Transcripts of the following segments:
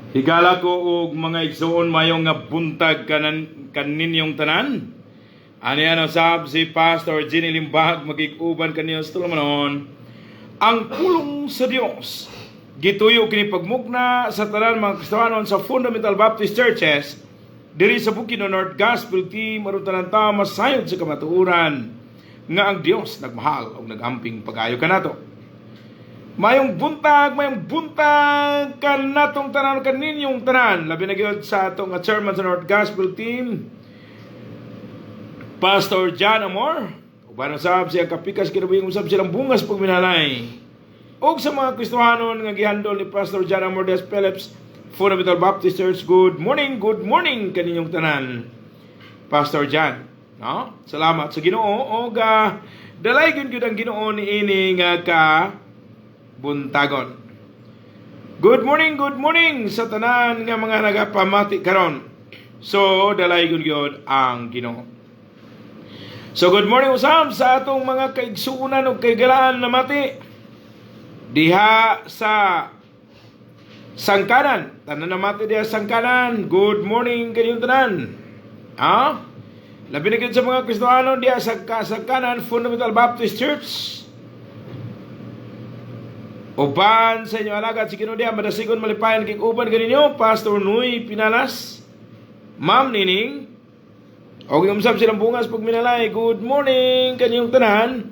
Higala ko og mga igsoon, mayong nga buntag kanan kaninyong tanan. Ani ano sab si Pastor Ginny Limbag, magig-uban kaniyo sa tulumanon. Ang pulong sa Dios. Gituyo kini pagmugna sa tanan mga Kristohanon sa Fundamental Baptist Churches diri sa Bukidnon North Gospel Team, aron tanan ta masayod sa kamatuoran nga ang Dios nagmahal ug nagamping pag-ayo kanato. Mayong buntag kanatong tanan, kaninyong tanan. Labi na gyud sa atong nga chairman sa North Gospel Team, Pastor John Amor. Uban usab siya kapikas kinabuhi, usab silang bungas pagminalay. Og sa mga Kristohanon nga gihandol ni Pastor John Amor Des Phillips, Fundamental Baptist Church, good morning kaninyong tanan. Pastor John, no? Salamat sa Ginoo og dalaygon gyud ang Ginoo niini nga ka buntagon. Good morning sa tanan nga mga nagapamati karon. So, dalaygon gyud ang Ginoo. So, good morning usab sa atong mga kaigsuonan ug kaigalaan na mati diha sa Sangkanan. Tanan na mati diha sa Sangkanan. Good morning kaninyong tanan. Ah? Labi na gyud sa mga Kristohano diha sa Sangkanan Fundamental Baptist Church. Uban sa inyo alagad si Ginoo diha, madasigon malipayan kay uban kaninyo, Pastor Nuy Pinalas, Ma'am Nining, og yung usab silang bungas pagminalay. Good morning kaninyong tanan.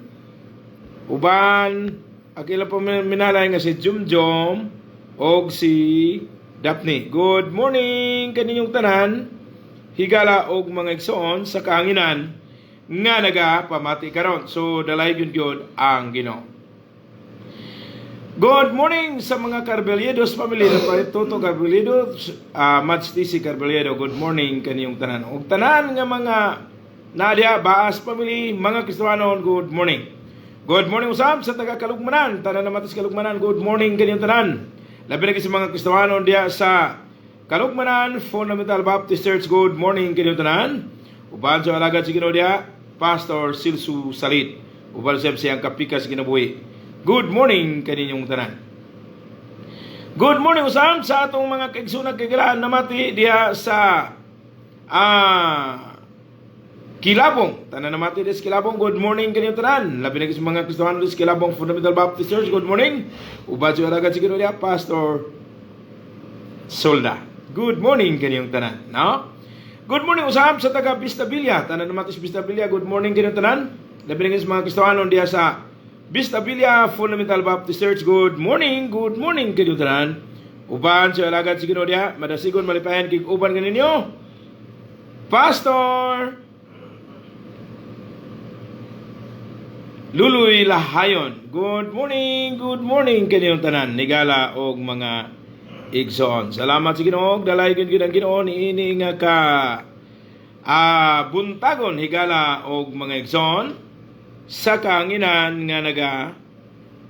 Uban ang ilang minalay nga si Jumjom og si Daphne. Good morning kaninyong tanan. Higala og mga igsoon sa kahanginan nga naga pamati karon. So dalaygon gyud ang Ginoo. Good morning sa mga Carbeliedos family na Toto Carbeliedo, Mads TC Carbeliedo. Good morning kaniyong tanan. Ug tanan nga mga Nadia Baas family, mga Kristohanon, good morning. Good morning usab sa taga Kalugmanan, tanan na matis Kalugmanan, good morning kaniyong tanan. Labi na sa mga Kristohanon diha sa Kalugmanan Fundamental Baptist Church, good morning kaniyong tanan. Uban sa alagad si Ginoo diha, Pastor Silsu Salit. Uban sa siyang kapikas kinabuhi. Good morning kaninyong tanan. Good morning usab sa atong mga kaigsunan kaigalaan na mati diha sa Kilabong. Tanan na mati diha sa Kilabong. Good morning kaninyong tanan. Labi na sa mga Kristohano sa Kilabong Fundamental Baptist Church. Good morning. Uban sa alagad si Ginoo diha, Pastor Solda. Good morning kaninyong tanan. No? Good morning usab sa taga Bistabilia. Tanan na mati sa Bistabilia. Good morning kaninyong tanan. Labi na sa mga Kristohano diha sa Bistabilia Fundamental Baptist Church. Good morning kaninyong tanan. Uban sa alagad si Ginoo diha, madasigon malipayan kig uban kaninyo, Pastor Luloy Lahayon. Good morning kaninyong tanan. Nigala og mga igsoon. Salamat sa Ginoo, dalaygon gyud ang Ginoo niini nga ka buntagon, higala og mga igsoon sa kahanginan nga naga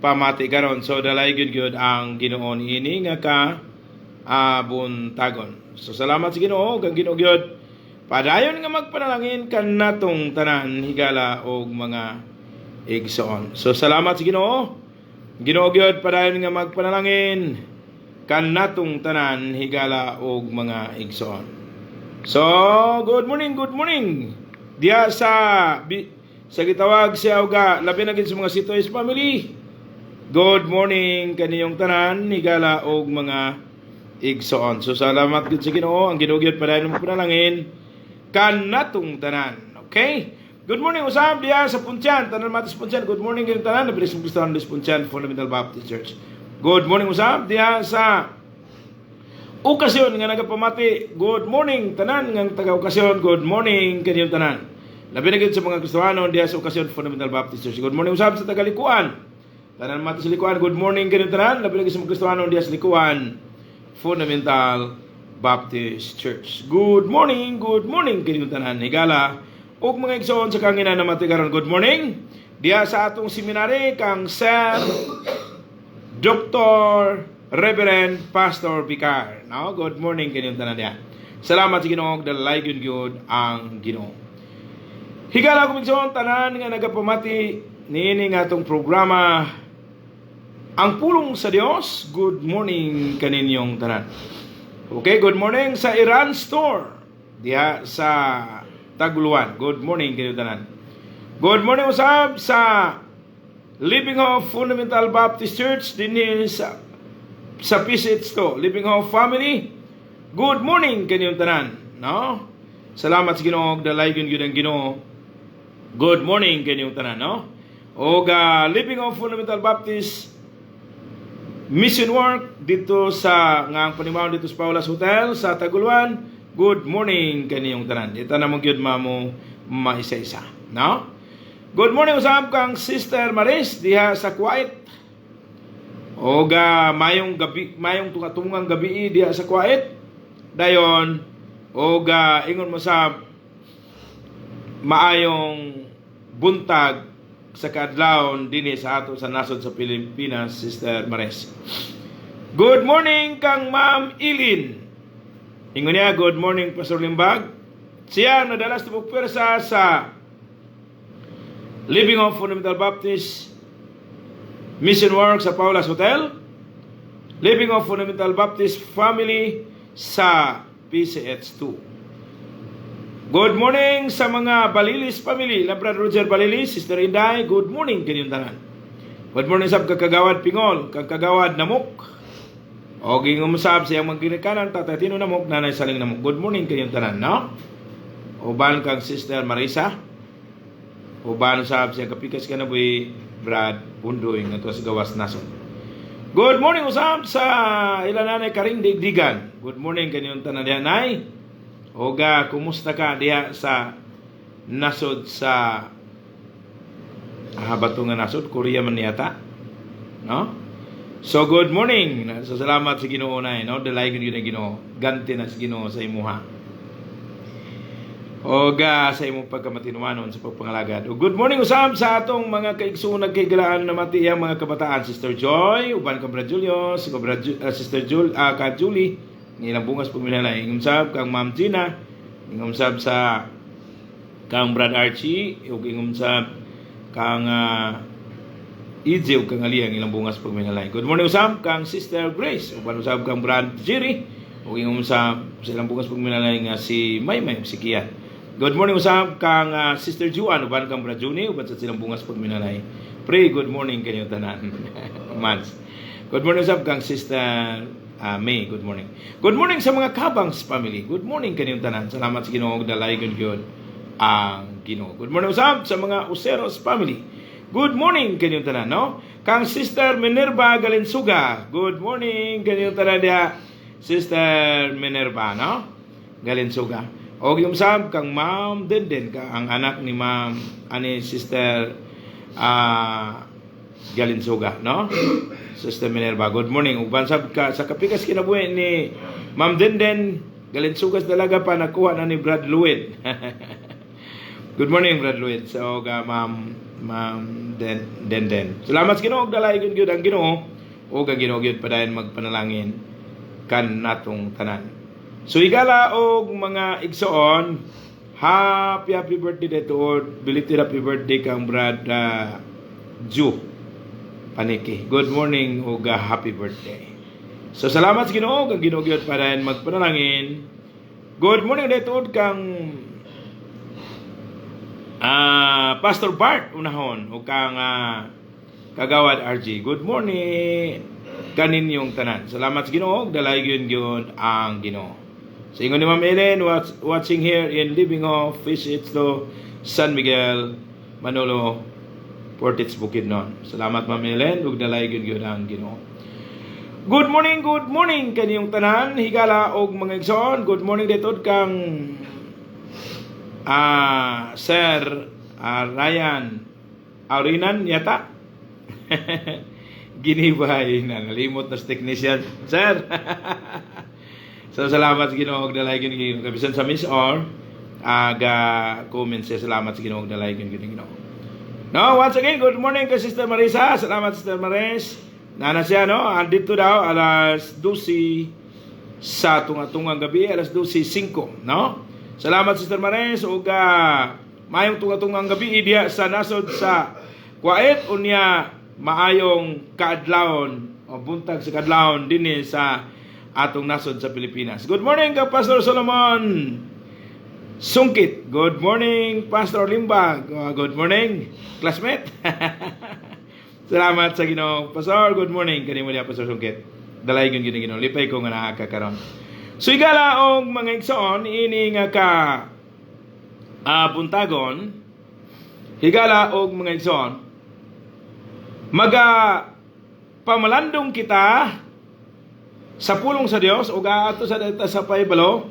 pamati karon. So dalaygon gyud ang Ginoo niini nga ka buntagon. So salamat sa Ginoo, ang Ginoo gyud padayon nga magpanalangin kanatong tanan, higala og mga igsoon. So salamat sa Ginoo. Ginoo gyud padayon nga magpanalangin kanatong tanan, higala og mga igsoon. So good morning, good morning. Diya sa gitawag siya uga labi na gid sa mga Sitoys family. Good morning kaniyong tanan, higala og mga igsoon. So salamat gid sa Ginoo, ang Ginoo gyud padayon mo panalangin kanatong tanan. Okay? Good morning usab diya sa Puntyan, tanan matis Puntyan. Good morning kaninyong tanan, labi sa Kristohanon sa Puntyan Fundamental Baptist Church. Good morning usab diya sa Okasyon nga nagapamati. Good morning tanan nga taga Okasyon. Good morning kaninyong tanan. Labi na gyud sa mga Kristohano diya sa Okasyon Fundamental Baptist Church. Good morning usab sa taga Likuan. Tanan mati sa Likuan, good morning kaninyong tanan. Labi na gyud sa mga Kristohano diya sa Likuan Fundamental Baptist Church. Good morning kaninyong tanan. Higala ug mga igsoon sa kanginan na mati karon. Good morning. Diya sa atong seminary kang Sir Dr. Reverend Pastor Vicar. No, good morning kaninyong tanan diya. Salamat sa Ginoo, dalaygon gyud ang Ginoo. Higala ko igsoon tanan nga nagapamati niini nga atong programa, Ang Pulong sa Dios. Good morning kaninyong tanan. Okay, good morning sa Iran Store diha sa Taguluan. Good morning kayo tanan. Good morning usab sa Living Hope Fundamental Baptist Church dinhi sa PCH to, Living Hope Family. Good morning kaninyong tanan, no? Salamat sa Ginoo, dalaygon gyud ang Ginoo. Good morning kaninyong tanan, no? Og Living Hope Fundamental Baptist Mission Work dito sa nga ang panimaw dito sa Paula's Hotel sa Taguluan. Good morning kaniyong tanan. Ito na mo gyud mamo maisa-isa, no? Good morning usab kang Sister Maris diha sa Kuwait. Og mayong gabi, mayong tunga-tungang gabi diha sa Kuwait. Dayon og ingon mo sa maayong buntag sa kaadlawon dinhi sa ato sa nasod sa Pilipinas, Sister Maris. Good morning kang Ma'am Ilin. Ingon niya, "Good morning, Pastor Limbag." Siya nadala sa tibok pwersa sa Living Hope Fundamental Baptist Mission Work sa Paula's Hotel, Living Hope Fundamental Baptist Family sa PCH2. Good morning sa mga Balilis family, la Brad Roger Balilis, Sister Inday, good morning kaninyong tanan. Good morning sa kagawad Pingol, kag kagawad Namok. O ging umusab sa iyang mga, Tatay Tino Namok, Nanay Saling Namok. Good morning kaninyong tanan, no? Uban kang Sister Marisa. Uban usab siya kapikas kinabuhi, Brad Undoy, nga sa gawas nasod. Good morning usab sa ila nanay Karing Digdigan. Good morning kaninyong tanan diha, nay. Oga, kumusta ka diha sa nasod sa bato nga nasod, Korea man yata. No? So good morning. So salamat sa Ginoo, nay, no? Dalaygon gyud ang Ginoo. Ganti na sa Ginoo sa imuha. Oga sa imong pagkamatinumanon sa pagpangalagad. O good morning usab sa atong mga kaigsuon nagkaigalaan na mati iyang mga kabataan, Sister Joy, uban kang Brad Julius, ka Brad Sister Jul, ka Julie, ng ilang bungas pagminalay. Ingom sab kang Ma'am Gina, ingom sab sa kang Brad Archie, ug ingom sab kang EJ ug kang Ali ang ilang bungas pagminalay. Good morning usab kang Sister Grace, uban usab kang Brad Jerry, ug ingom sab sa ilang bungas pagminalay nga si Maymay ug si Kian. Good morning usab kang Sister Juan, uban kang Brad Juni, uban sa silang bungas pagminalay. Pray, good morning kanyo tanan. Mans. Good morning usab kang Sister May, good morning. Good morning sa mga Kabangs family. Good morning kaninyong tanan. Salamat sa Ginoo, dalaygon gyud ang Ginoo. Good morning usab sa mga Useros family. Good morning kaninyong tanan, no? Kang Sister Minerva Galinsuga. Good morning kaninyong tanan diha. Sister Minerva, no? Galinsuga. O yung sab kang Ma'am Denden ka ang anak ni Ma'am ani Sister Galinsuga, no? Sister Minerva, good morning. Uban sab ka sa kapikas kinabuhi ni Ma'am Denden Galinsugas dalaga pa, nakuha na ni Brad Luwid. Good morning, Brad Luwid. So ga Ma'am Den Denden. Salamat sa Ginoo, dalaygon gyud ang Ginoo ug ang Ginoo gyud padayon magpanalangin kan natong tanan. So higala og mga igsoon, happy happy birthday dito, belated happy birthday kang Brad Ju Paniki. Good morning ug happy birthday. So salamat sa Ginoo, kang Ginoo gyud padayon magpanalangin. Good morning dito kang Pastor Bart unahon ug kang Kagawad RG. Good morning kaninyong tanan. Salamat sa Ginoo, dalaygon gyud ang Ginoo. So ingon ni Ma'am Ellen, watching here in Living Hope, Fish to San Miguel, Manolo, Portits, Bukidnon. Salamat, Ma'am Ellen, ug dalaygon gyud ang Ginoo. Good morning kaniyong tanan, higala og mga igsoon. Good morning dito kang Sir Ryan Aurinan yata. Ginibay na nalimot na sa technician. Sir. So salamat sa Ginoo og dalaygon Ginoo. Kabisan sa Miss R aga comment siya, salamat sa Ginoo og dalaygon Ginoo. No, once again, good morning kay Sister Marisa. Salamat, Sister Maris. Nana siya, no? Andito daw, alas 12 sa tunga-tungang gabi, alas 12:05, no? Salamat, Sister Maris. Ug maayong tunga-tungang gabi diha sa nasod sa Kuwait, unya maayong kaadlawon o buntag sa kadlawon dinhi sa atong nasod sa Pilipinas. Good morning ka Pastor Solomon Sungkit. Good morning, Pastor Limbag. Good morning, classmate. Salamat sa Ginoo. Pastor, good morning kanimo diha, Pastor Sungkit. Dalay gyud gini Ginoo. Lipay ko nga naa ka karon. So higala og mga igsoon, ini nga ka buntagon, higala og mga igsoon, maga pamalandong kita sa pulong sa Dios ug ato sa data sa pahibalo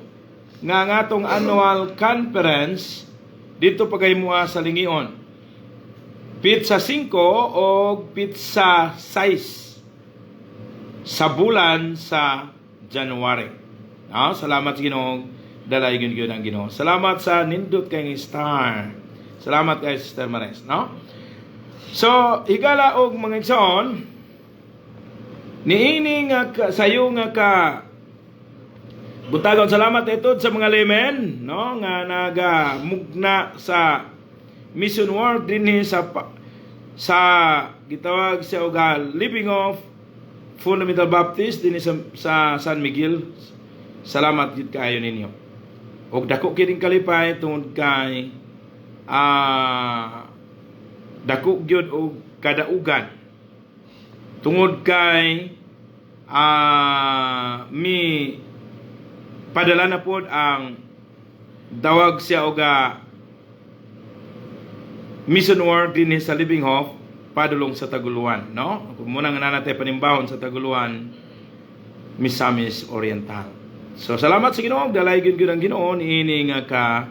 nga ang atong annual conference dito pagaymoa sa Lingion. Petsa 5 o petsa 6 sa bulan sa January. Ah, salamat sa Ginoo. Dalay gyud gyud ang Ginoo. Salamat sa nindot kay star. Salamat kay Sister Mares, no? So, higala og mga igsoon, niini nga ka, sayo nga ka buntagon, salamat itod sa mga laymen, no, nga naga mugna sa mission work dinhi sa gitawag sa og Living of Fundamental Baptist dinhi sa San Miguel. Salamat gid kaayo ninyo. Og dako kining kalipay tungod kay dako gyud og kadaugan tungod kay mi padala na pod ang dawag siya og mission work dinhi sa Living Hope padulong sa Taguluan, no? Kung muna nga natay panimbahon sa Taguluan, Misamis Oriental. So salamat sa Ginoo, dalay gyud gyud ang Ginoo niini nga ka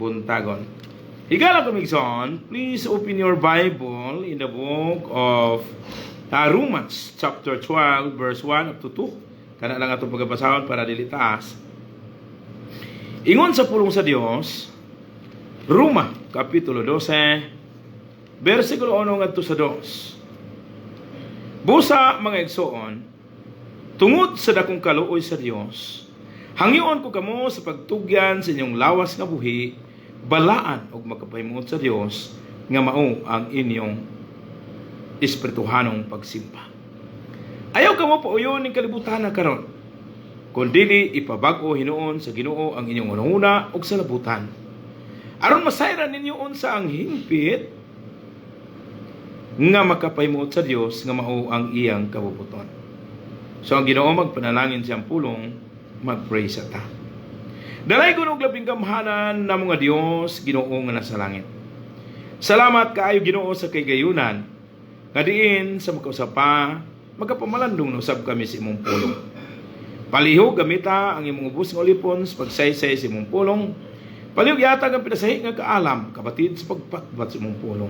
buntagon. Higala kamigson, please open your Bible in the book of Romans chapter 12 verse 1 up to 2. Kana lang atong pagabasahon para dili taas. Ingon sa pulong sa Dios, Roma kapitulo 12 versikulo 1 ngadto sa 2. Busa, mga igsoon, tungod sa dakong kaluoy sa Dios, hangyoon ko kamo sa pagtugyan sa inyong lawas nga buhi, balaan og makapahimuot sa Dios nga mao ang inyong espirituhanong pagsimba. Ayaw kamo pauyon ning kalibutan na karon, kun dili ipabag-o hinuon sa Ginoo ang inyong hunahuna ug salabutan. Aron masayran ninyo unsa ang hingpit nga makapahimuot sa Dios nga mao ang iyang kabubuton. So ang Ginoo magpanalangin siyang pulong, mag-pray sa ta. Dalay og labing gamhanan na mga Dios, Ginoo nga nasa langit. Salamat kaayo, Ginoo, sa kaygayunan nga diin sa makausa pa magapamalandong na usab kami sa imong pulong. Palihog gamita ang imong ubos nga ulipon sa pagsaysay sa imong pulong. Palihog yatag ang pinasahi nga kaalam kabatid sa pagpatbat sa imong pulong.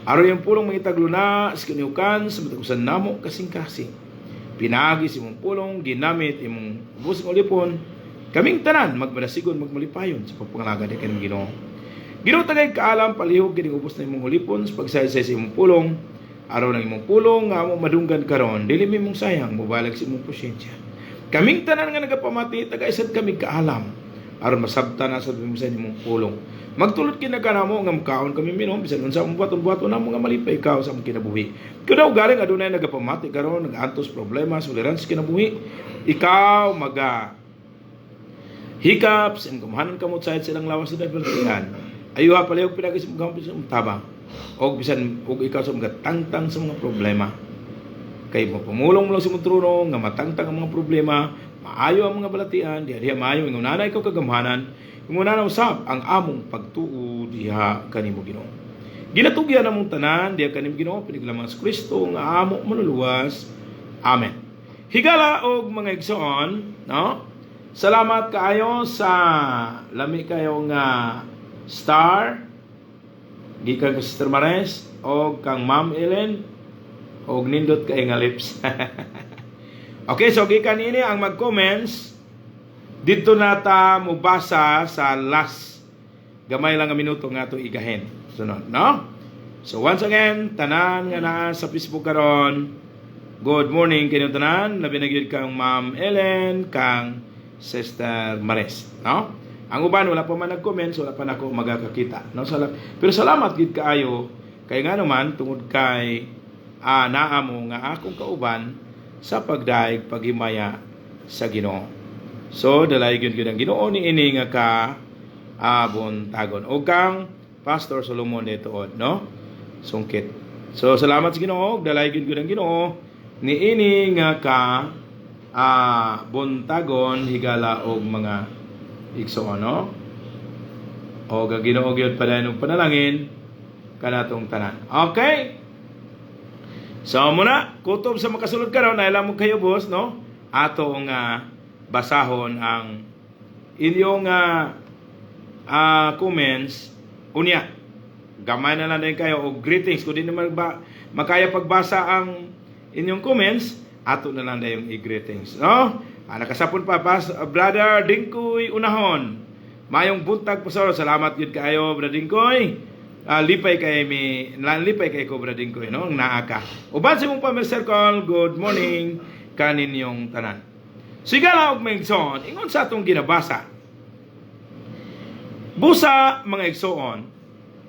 Aron iyang pulong mangitagluna sa kaniukan sa matag usa namo kasing-kasing. Pinaagi sa imong pulong, ginamit imong ubos nga ulipon, kaming tanan magmadasigon, magmalipayon sa pagpangalagad kay Ginoo. Ginoo, tagay kaalam palihog kining ubos na imong ulipon sa pagsaysay sa imong pulong. Aron ang imong pulong nga amo madunggan karon, dili mi mong sayang, mobalag sa imong presensya. Kaming tanan nga nagapamati, tagay sad kami kaalam aron masabtan na sa sa imong pulong. Magtulod kina kanamo nga mukaon kami, minom, bisan unsa ang buhaton-buhaton namo nga malipay ikaw sa among kinabuhi. Kudaw galing adunay nagapamati karon nagaantos problema, suliran sa kinabuhi. Ikaw maga hikap sa imong gamhanan kamot sa silang lawas sa balatian. Ayuha palihog pinagi sa mga sa imong tabang. Og bisan og ikaw sa mga tangtang sa mga problema. Kay mapamulong mo lang sa imong trono nga matangtang ang mga problema, maayo ang mga balatian, diha diha maayo ingon na ikaw kagamhanan, ingon na usab ang among pagtuo diha kanimo, Ginoo. Ginatugyan namong tanan diha kanimo, Ginoo, piniglamang sa Kristo nga amo manluluwas. Amen. Higala og mga igsoon, no? Salamat kaayo sa lami kayo nga star gikan kay Sister Mares og kang Ma'am Ellen og nindot kay nga lips. Okay, so gikan ini ang mag-comments dito na ta mobasa sa last gamay lang nga minuto nga ato igahin. Sunod, no? So once again, tanan nga naa sa Facebook karon, good morning kaninyong tanan, labi na gyud kang Ma'am Ellen, kang Sister Mares, no? Ang uban wala pa man nag-comment, so wala pa nako magakakita, no? Pero salamat gid kaayo kay nga naman tungod kay naa mo nga akong kauban sa pagdaig paghimaya sa Ginoo. So dalaygon gyud ang Ginoo ni ini nga ka buntagon. O kang Pastor Solomon dituod, no? Sungkit. So salamat sa Ginoo, dalaygon gyud ang Ginoo ni ini nga ka buntagon, higala og mga igsoon, no? O ang Ginoo gyud padayon og panalangin kanatong tanan. Okay? So muna, kutob sa makasulod karon na mo kayo, boss, no? Ato nga basahon ang inyong comments unya. Gamay na lang din kayo og greetings kung di naman ba makaya pagbasa ang inyong comments, ato na lang dayong i-greetings, no? Nakasapon pa pas Brother Dingkoy Unahon. Mayong buntag, Pastor. Salamat gyud kaayo, Brother Dingkoy. Lipay kay mi, lipay kay ko, Brother Dingkoy, no? Naa ka. Uban sa imong family circle, good morning kaninyong tanan. Higala og mga igsoon, ingon sa atong ginabasa. "Busa, mga igsoon,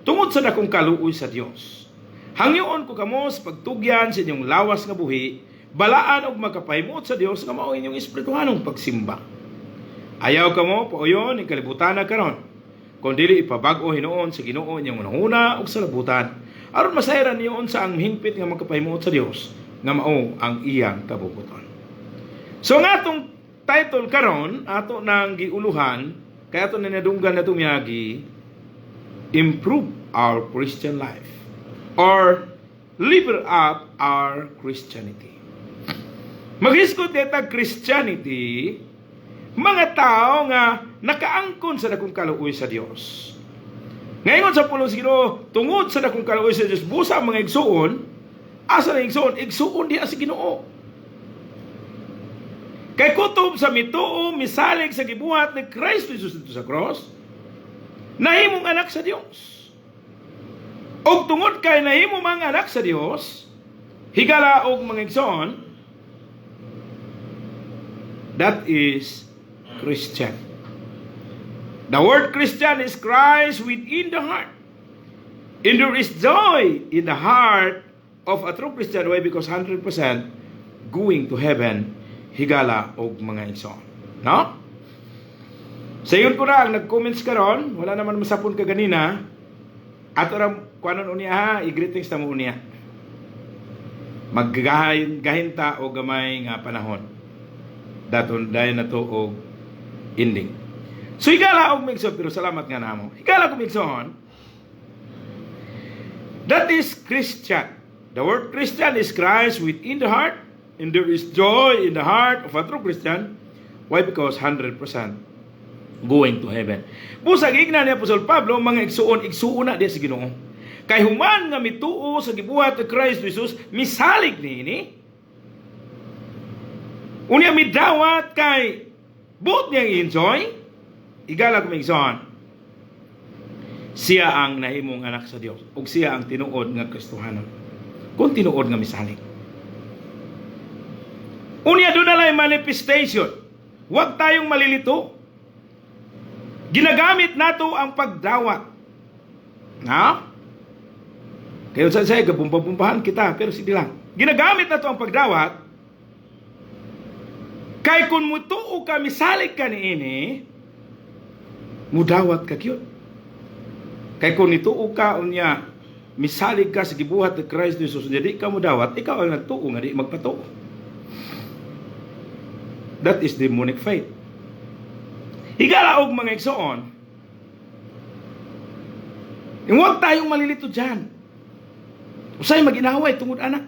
tungod sa dakong kaluoy sa Dios, hangyoon ko kamo sa pagtugyan sa inyong lawas nga buhi, balaan og makapahimuot sa Dios nga mao inyong espirituhanong pagsimba. Ayaw kamo pauyon ning kalibutan na karon, kun dili ipabag-o hinuon sa Ginoo inyong hunahuna ug salabutan, aron masayran niyo unsa ang hingpit nga makapahimuot sa Dios nga mao ang iyang kabubuton." So nga atong title karon, ato nang giuluhan kay ato na nadunggan na miagi, "Improve Our Christian Life" or "Level Up Our Christianity." Maghisgot ta Christianity, mga tao nga nakaangkon sa dakong kaluoy sa Dios. Ngayon sa pulong sa Ginoo, tungod sa dakong kaluoy sa Dios, busa, ang mga igsuon, asa na igsuon? Igsuon diha sa Ginoo. Kay kutob sa mituo, misalig sa gibuhat ni Kristo Jesus dito sa cross, nahimong anak sa Dios. Og tungod kay nahimo mga anak sa Dios, higala og mga igsoon, that is Christian. The word Christian is Christ within the heart. And there is joy in the heart of a true Christian. Why? Because 100% going to heaven, higala og mga igsoon. No? Sayon ko na ang nag-comments karon, wala naman masapon ka ganina. Ato ra kuanon unya ha, i-greetings ta mo unya. Maggahin gahinta og gamay nga panahon. Daton dayon na to og ending. So higala og migsoon, pero salamat nga namo. Higala og migsoon. That is Christian. The word Christian is Christ within the heart, and there is joy in the heart of a true Christian. Why? Because 100% going to heaven. Busag igna ni Apostol Pablo, mga igsuon, igsuon na diya sa Ginoo. Kay human nga mituo sa gibuhat ni Christ Jesus, misalig niini. Unya midawat kay buot niyang enjoy, higala og igsoon. Siya ang nahimong anak sa Dios ug siya ang tinuod nga Kristohanon. Kung tinuod nga misalig. Unya doon na lang manifestation. Huwag tayong malilito. Ginagamit nato ang pagdawat. Na? Kayo sa saya, gabumpa-bumpahan kita, pero sige lang. Ginagamit nato ang pagdawat, kay kung mutuo ka, misalig ka niini, mudawat ka gyud. Kay kung nituo ka, unya, misalig ka sa gibuhat ni Christ Jesus, unya di ka mudawat, ikaw ang nagtuo nga di magpatuo. That is demonic faith. Higala og mga igsoon, huwag tayong malilito dyan. Usay maginaway tungod anak.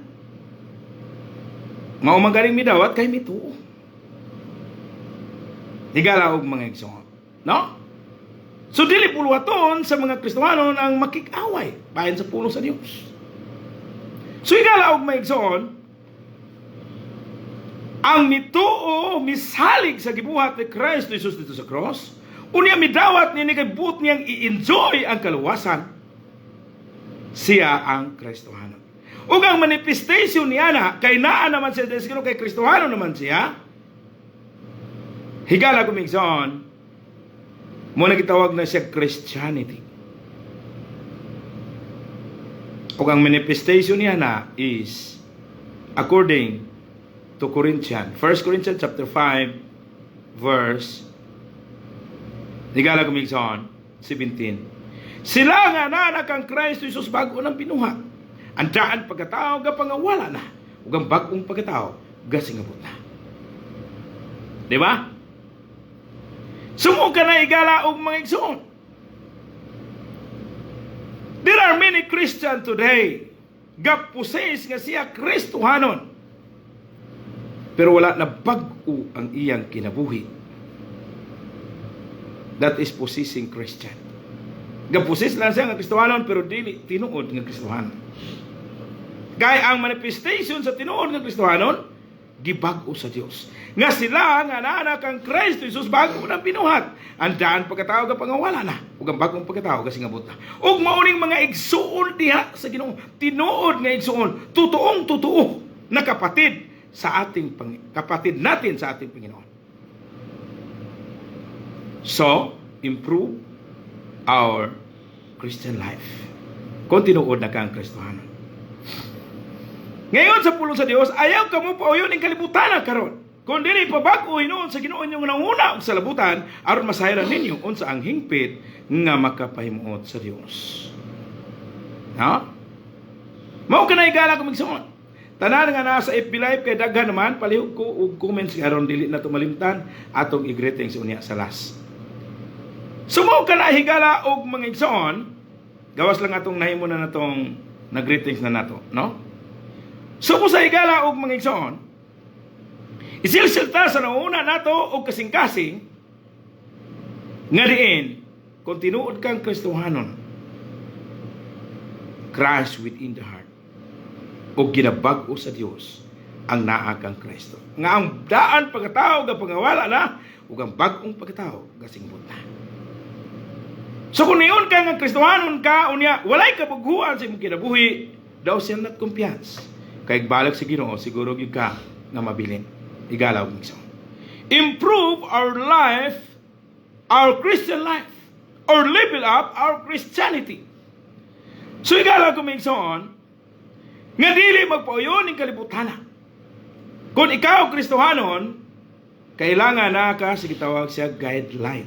Mao man galing midawat kay mituo. Higala og mga igsoon. No? So dili puluhaton sa mga Kristohanon ang makig-away bahin sa pulong sa Dios. So higala og mga igsoon, ang mituo misalig sa gibuhat ni Kristo Jesus dito sa cross, unya midawat niini kay buot niyang i-enjoy ang kaluwasan, siya ang Kristohanon. Ug ang manifestation niya na, kay naa naman siya, siguro kay Kristohano naman siya, higala og mga igsoon, mo na gitawag na siya Christianity. Ug ang manifestation niya na is according To Corinthians. 1 Corinthians chapter 5 verse, higala kong igsoon, 17. Sila nga naa kang Kristo Jesus bag-o ng binuhat. Ang daan pagkatao gapangawala na ug ang bag-ong pagkatao gasingabot na. Di ba? Sumo ka na, higala og mga igsoon. There are many Christian today gapossess nga siya Kristohanon. Pero wala na bag-o ang iyang kinabuhi. That is possessing Christian. Gapossess lang siya nga Kristohanon pero dili tinuod nga Kristohanon. Kay ang manifestation sa tinuod nga Kristohanon gibag-o sa Dios. Nga sila nga naa kang Kristo Jesus bag-o ng binuhat. Ang daan pagkatao ga pangawala na ug ang bag-ong pagkatao gasingabot na. Ug mauning mga igsuon diha sa Ginoo, tinuod nga igsuon, totoong totoo na kapatid sa ating kapatid natin sa ating Panginoon. So, improve our Christian life. Kung tinuod na kang Kristohanon. Ngayon sa pulong sa Dios, ayaw kamo pauyon ning kalibutan na karon. Kung dili pabag-o hinuon sa Ginoo inyong nanguna og salabutan aron masayran ninyo unsa ang hingpit nga makapahimuot sa Dios. Ha? Mao ka na, higala kong igsoon. Tanan nga nasa FB Live kay daghan naman, palihog ko og comments aron dili na to malimtan atong i-greetings unya sa last. Sumo ka na, higala og mga igsoon, gawas lang atong nahimo na natong nag-greetings na nato, no? Sumo sa higala og mga igsoon, isilsil ta sa nauna nato og kasing-kasing nga diin kung tinuod kang Kristohanon, Christ within the heart o ginabag-o sa Dios ang naa kang Kristo. Nga ang daan pagkatao ga pangawala na ug ang bag-ong pagkatao gasingbot na. So kung niyon ka nga Kristohanon ka unya walay kabughuan sa imong kinabuhi, thou shall not kumpiyansa. Kay balik sa Ginoo, siguro gyud ka nga mabilin. Higala og igsoon. Improve our life, our Christian life, or level up our Christianity. So higala ko, igsoon, nga dili magpauyon ning kalibutan. Kung ikaw Kristohanon, kailangan na ka sa gitawag siya guideline.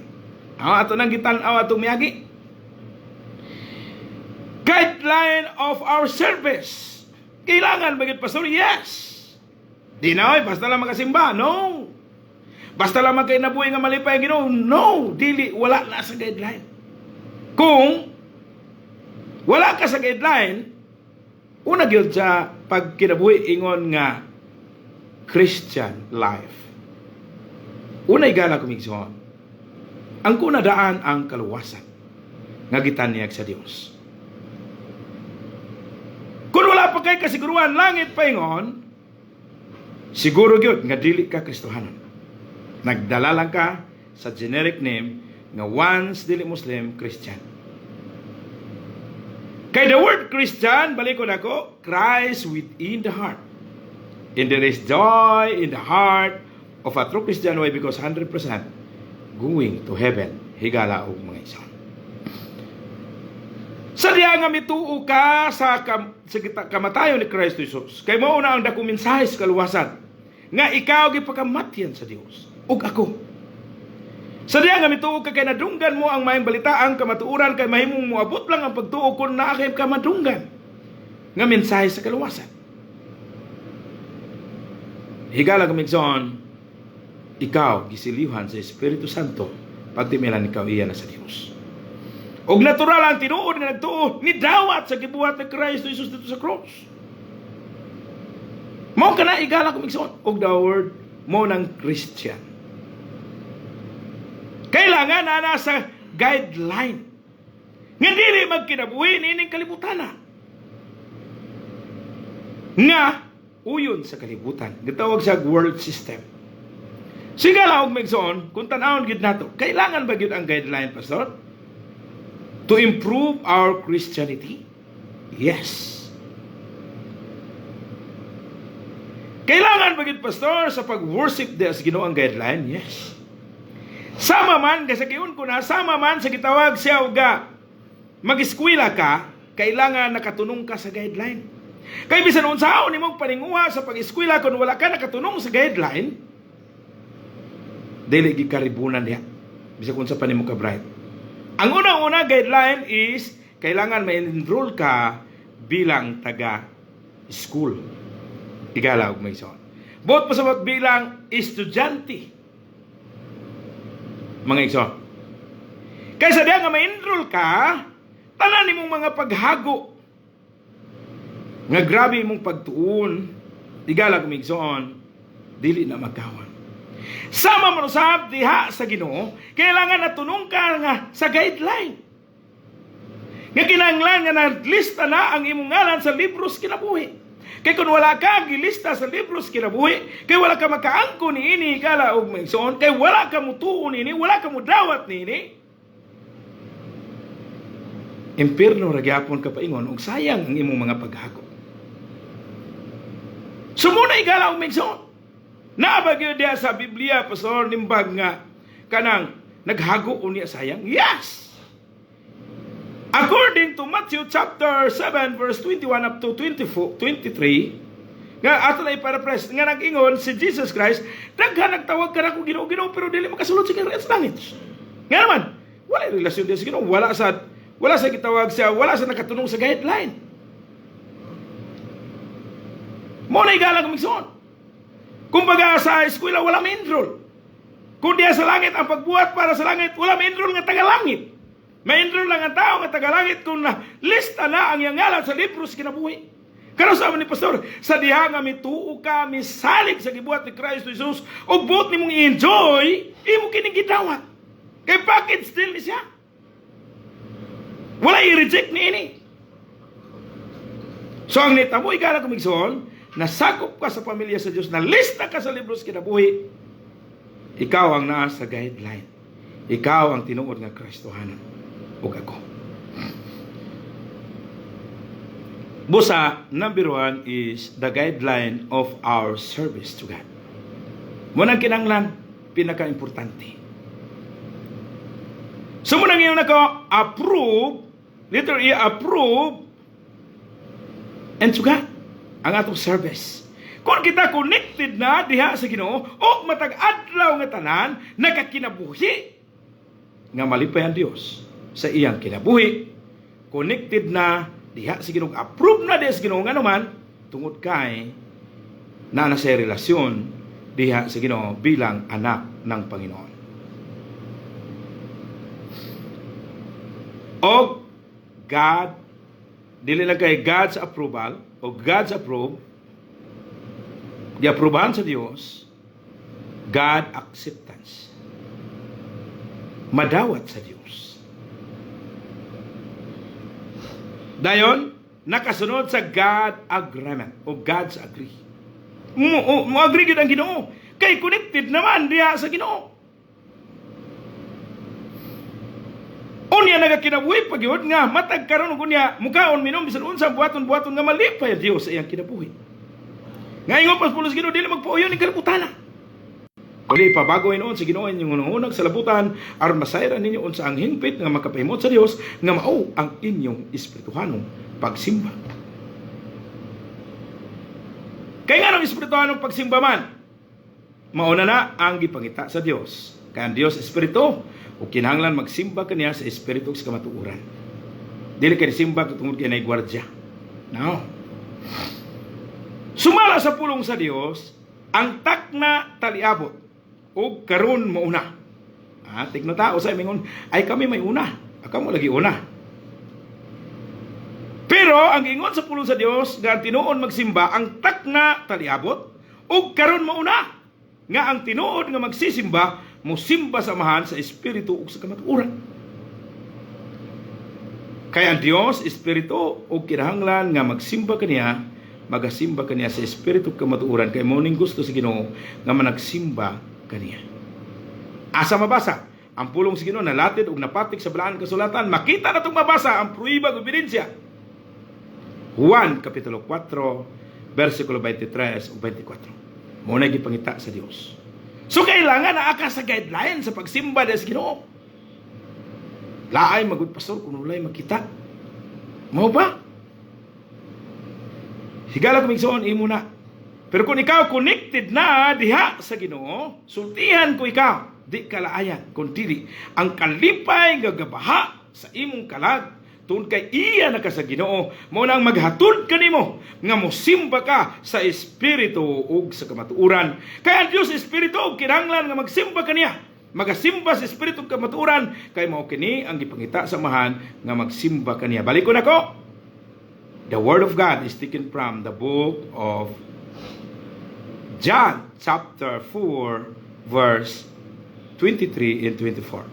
Ang ato nang gitan-aw atong miagi. Guideline of our service. Kailangan ba gyud, Pastor? Yes. Di na oy, basta lang makasimba. No. Basta lang kay nabuhi nga malipay ang Ginoo. No, dili, wala na sa guideline. Kung wala ka sa guideline, una gyud sa pagkinabuhi ingon nga Christian life. Una, higala kong igsoon. Ang kuna daan ang kaluwasan nga gitanyag sa Dios. Kung wala pa kay kasiguruhan langit paingon, siguro gyud nga dili ka Kristohanon. Nagdala lang ka sa generic name nga once dili Muslim, Christian. Kay the word Christian, balikon ako, Christ within the heart. And there is joy in the heart of a true Christian way because 100% going to heaven. Higala og mga igsoon. Sa diya nga mituo ka sa kamatayon ni Kristo Jesus, kay mao na ang dakong mensahe sa kaluwasan, nga ikaw gipakamatyan sa Dios ug ako. Sa diya nga mituo ka kay nadunggan mo ang maayong balita, ang kamatuoran, kay mahimong moabot lang ang pagtuo kung naa kay kamadunggan nga mensahe sa kaluwasan. Higala kong igsoon, ikaw gisilihan sa Espiritu Santo pagtimilan ikaw iya na sa Dios. Og natural ang tinuod nga nagtuo ni dawat sa gibuhat ni Kristo Jesus dito sa cross. Mao kana, higala kong igsoon, og the word mo ng Christian. Kailangan na nasa guideline. Nga dili magkinabuhi niining kalibutan na. Nga uyon sa kalibutan. Gitawag siya world system. Sige lang og igsoon, kung tan-awon gid nato, kailangan ba gyud ang guideline, Pastor? To improve our Christianity? Yes. Kailangan ba gyud, Pastor, sa pag-worship des Ginoo ang guideline? Yes. Sama man, kasi giyon ko na, sama man sa gitawag siya uga, mag-eskwela ka, kailangan nakatunong ka sa guideline. Kay bisan unsaon nimong paninguha sa pag-eskwela, kung wala ka nakatunong sa guideline, dili gyud karibunan diha. Bisag unsa pa nimo ka bright. Ang una-una guideline is kailangan ma-enroll ka bilang taga school. Igala og may son. Buot pasabot bilang estudyante. Mga igsoon. Kaysa diha nga ma-enroll ka, tanan nimong mga paghago nga grabe imong pagtuon, igala kong igsoon, dili na magkawan. Sama man usab diha sa Ginoo, kailangan natunong ka nga sa guideline. Nga kinahanglan nga naglista na ang imong ngalan sa libros kinabuhi. Kay kung wala ka gilista sa libros kinabuhi, kay wala ka makaangko niini, higala og maigsoon, kay wala ka mutuo niini, wala ka mudawat niini. Impierno ra gyapon ka paingon ug sayang ang imong mga paghago. Sumuna, igala og maigsoon. Naa ba gyud diha sa Biblia, Pastor Nimbag, nga kanang naghago unya sayang? Yes. According to Matthew chapter 7 verse 21 up to 24, 23, nga ato na i-paraphrase, nga nag-ingon si Jesus Christ, "Daghan nagtawag kanako, 'Ginoo, Ginoo,' pero dili makasulod sa kaharian sa langit." Nga naman, wala relasyon diha sa Ginoo, wala sa gitawag siya, wala sa nakatunong sa guideline. Mao na, igala kong igsoon. Kumbaga sa eskwela wala may enroll. Kung diya sa langit ang pagbuhat para sa langit, wala may enroll nga taga-langit. May enroll lang ang tao nga taga-langit kung na lista na ang iyang ngalan sa libro sa kinabuhi. Karon sa ni Pastor, sa diha nga mituo ka, misalig sa gibuhat ni Kristo Jesus, ug buot nimong i-enjoy, imo kining gidawat. Kay package deal ni siya. Wala i-reject ni ini. So ang nitamo, igala kong igsoon, nasakop ka sa pamilya sa Diyos, nalista ka sa libros kinabuhi, ikaw ang naa sa guideline. Ikaw ang tinuod nga Kristohanon ug ako. Busa, number one is the guideline of our service to God. Mao nang kinanglan, pinaka-importante. So mao nang ingon ako, approve, letter E, approve, and to God, ang atong service. Kung kita connected na diha sa Ginoo, o matag adlaw nga tanan, nakakinabuhi, nga malipay ang Dios sa iyang kinabuhi, connected na diha sa Ginoo, approve na diha sa Ginoo, nga naman tungod kay naa na sa relasyon diha sa Ginoo bilang anak ng Panginoon. O God, dili lang kay God's approval o God's approve, giaprobahan sa Dios, God acceptance. Madawat sa Dios. Dayon, nakasunod sa God agreement o God's agree. Mo agree gyud ang Ginoo. Kay connected naman diha sa Ginoo. Unya nagakinabuhi pa gyud nga matag karon ug unya mukaon, minom, bisan unsa buhaton-buhaton nga malipay ang Dios sa iyang kinabuhi. Nga ingon pas pulos Ginoo, dili magpauyon ning kalabutana. Uli pabago hinuon sa Ginoo inyong hunahuna sa labutan aron masayran ninyo unsa ang hingpit nga makapahimot sa Dios nga mao ang inyong espirituhanong pagsimba. Kay nganong espirituhanong pagsimba man? Mauna na ang gipangita sa Dios. Kay ang Dios espiritu ug kinahanglan magsimba kaniya sa espiritu ug sa kamatuoran. Dili kay simba tungod kay nay gwardya. No. Sumala sa pulong sa Dios, ang takna taliabot ug karon mauna. Ah, tigno tao sa mingon, "Ay, kami may una." Kamo lagi una. Pero ang ingon sa pulong sa Dios nga ang tinuod magsimba, ang takna taliabot ug karon mauna nga ang tinuod nga magsisimba mosimba sa Amahan sa espiritu ug sa kamatuoran. Kay ang Dios espiritu ug kinahanglan nga magsimba kaniya, magasimba kaniya sa espiritu ug kamatuoran, kay mao ning gusto sa Ginoo nga managsimba kaniya. Asa mabasa? Ang pulong sa Ginoo nalatid ug napatik sa balaan kasulatan. Makita natong mabasa ang pruiba ug ebidensya. Juan kapitulo 4 versikulo 23 ug 24. Mao na gipangita sa Dios. So kailangan naa ka sa guideline sa pagsimba sa Ginoo. Laay magud, Pastor, kung walay makita. Mao ba? Higala kong igsoon, imo na. Pero kung ikaw connected na diha sa Ginoo, sultihan ko ikaw, di ka laayan, kun dili ang kalipay nga gabaha sa imong kalag tungod kay iya na ka sa Ginoo, mao nang maghatod kanimo nga mosimba ka sa espiritu ug sa kamatuoran. Kay ang Dios espiritu ug kinahanglan nga magsimba kaniya. Magasimba sa espiritu ug kamatuoran kay mao kini ang gipangita sa Amahan nga magsimba kaniya. Balikon ako. The word of God is taken from the book of John chapter 4 verse 23 and 24.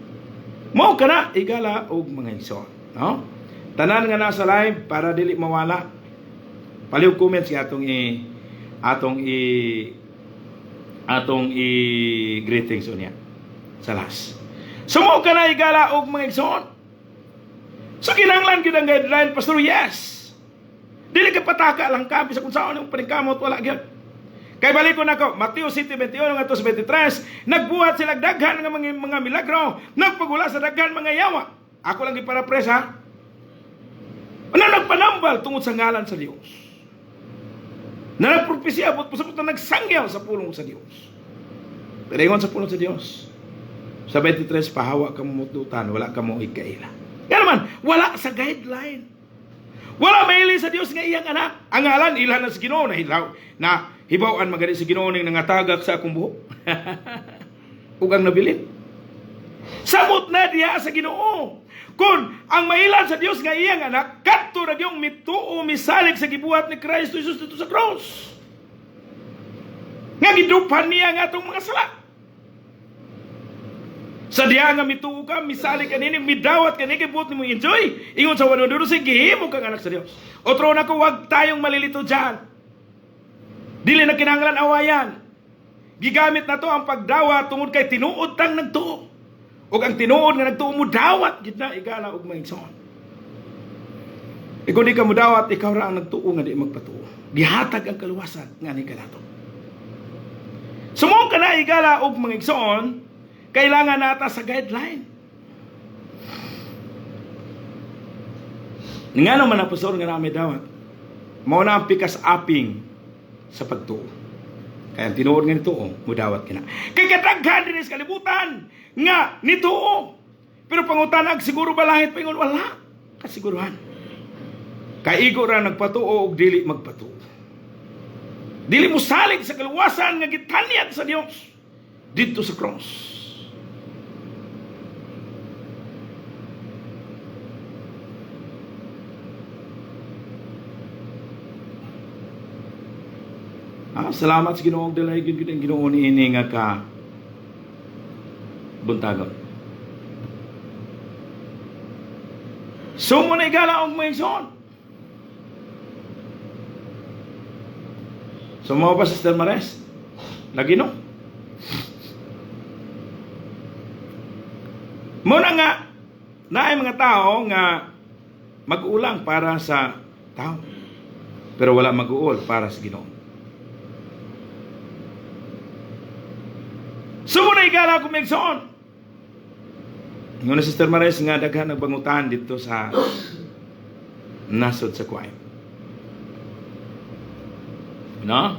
Mao kana, igala og mga igsoon, no? Tanan nga nasa live, para dili mawala. Palihog comments kay atong i greetings unya sa last. So mao kana, igala og mga igsoon. So kinahanglan gyud ang guideline, pastor, yes. Dili ka pataka lang ka bisa kung saan ang paningkamot, wala gyud. Kay balik ko nako, Mateo 7:21 ngadto sa 23, nagbuhat sila daghan nga mga milagro, nagpagula sa daghan mga yawa. Ako lang giparaphrase ha. Ano, nagpanambal tungod sa ngalan sa Dios. Na nagpropesiya, but pasabot na nagsangyaw sa pulong sa Dios. Pero ingon sa pulong sa Dios, sa 23, pahawa ka mo mututan, wala ka mo ikaila. Nga naman, wala sa guideline. Wala maili sa Dios nga iyang anak. Ang ngalan ilan na sa Ginoo na hilaw na hibaw-an magani sa Ginoo ning nangatagak sa akong buhok ug ang nabilin. Samot na diha sa Ginoo. Kung ang mailan sa Dios nga iyang anak kadto ra gyung mituo, misalig sa gibuhat ni Kristo Jesus didto sa cross, nga giduphan niya ang atong mga sala. Sa diha nga mituo ka, misalig ka nini, midawat ka nini, buot nimo enjoy. Ingon sa 112, gihimo kang anak sa Dios. Otro na ko, wag tayong malilito dyan. Dili na kinahanglan awayan. Gigamit na to ang pagdawat tungod kay tinuod tang nagtuo. Ug ang tinuod nga nagtuo mo dawat gid na, igala og mga igsoon. Ikaw di ka mudawat, ikaw ra ang nagtuo nga di magpatuo. Gihatag ang kaluwasan nga ni kanato. Sumong ka na, igala og mga igsoon, kailangan nata sa guideline. Nga naman na, pastor, nga namin dawat. Mao na ang pikas aping sa pagtuo. Kaya ang tinuod nga nituo, mudawat kina. Kay kadaghan din sa kalibutan nga nituo. Pero pangutanag, siguro ba langit paingon? Wala kasiguruhan. Kaigo ra nagpatuo og dili magpatuo. Dili mo salig sa kaluwasan nga gitanyag sa Dios didto sa cross. Ah, salamat sa Ginoo, dalay gyud gyud ang Ginoo niini nga ka buntagon. So mo na, igala og mga igsoon. So mo ba, Sister Mares? Lagi no? Muna nga naay mga tao nga mag-ulang para sa tao. Pero wala mag-uol para sa Ginoo. So mo na, igala kong igsoon. Nguna, Sister Mares, nga daghan nagbangutan dito sa nasod sa Kuwait. No?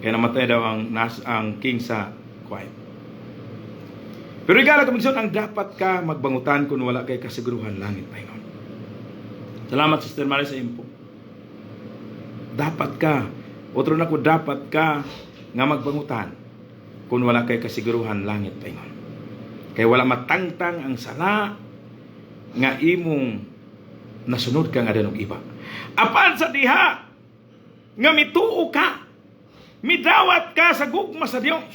Kaya namatay daw ang king sa Kuwait. Pero igala kong igsoon, ang dapat ka magbangutan kung wala kay kasiguruhan langit paingon. Salamat, Sister Maris, sa info. Dapat ka, otro na ko, dapat ka nga magbangutan kung wala kay kasiguruhan langit paingon. Kay wala matangtang ang sala nga imong nasunod ka nga danog iba. Apan sa diha nga mituo ka, midawat ka sa gugma sa Dios,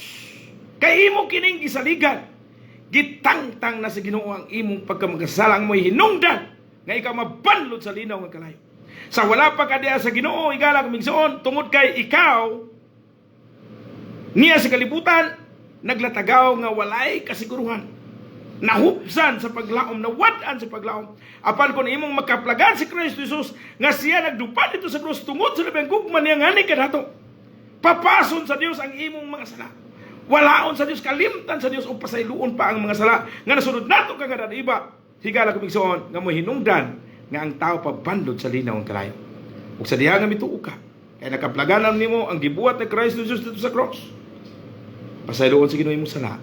kay imo kining gisaligan, gitangtang na sa Ginoo ang imong pagkamakasala ang mo'y hinungdan nga ikaw mabanlod sa linaw nga kalayo. Sa wala pa ka diha sa Ginoo, igala kong igsoon, tungod kay ikaw niya sa kalibutan, naglatagaw nga walay kasiguruhan. Nahupsan sa paglaom, nawad-an sa paglaom. Apan kung imong makaplagan si Kristo Jesus, nga siya nagdupan didto sa krus tungod sa labing gugma niya ngani kanato. Papason sa Dios ang imong mga sala. Walaon sa Dios, kalimtan sa Dios o pasayloon pa ang mga sala nga nasunod nato kang iba. Higala kong igsoon nga mo hinungdan nga ang tao pabandod sa linaw ang kalayo. Ug sa diha nga mituo ka, kay nakaplaganan nimo ang gibuhat ni Kristo Jesus dito sa cross. Pasayloon sa Ginoo imong sala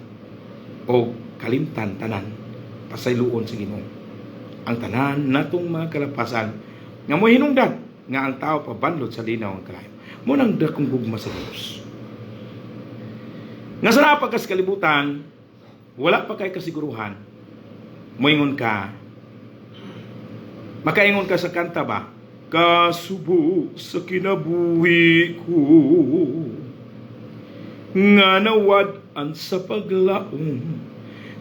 o kalimtan tanan. Pasayloon sa Ginoo ang tanan natong mga kalapasan nga mo hinungdan nga ang tao pabandod sa linaw ang kalayo. Mo nang dakong gugma sa Dios. Nga sa naa pa ka sa kalibutan, wala pa kay kasiguruhan, moingon ka, makaingon ka sa kanta ba? Kasubo sa kinabuhi ko, nga nawad-an sa paglaom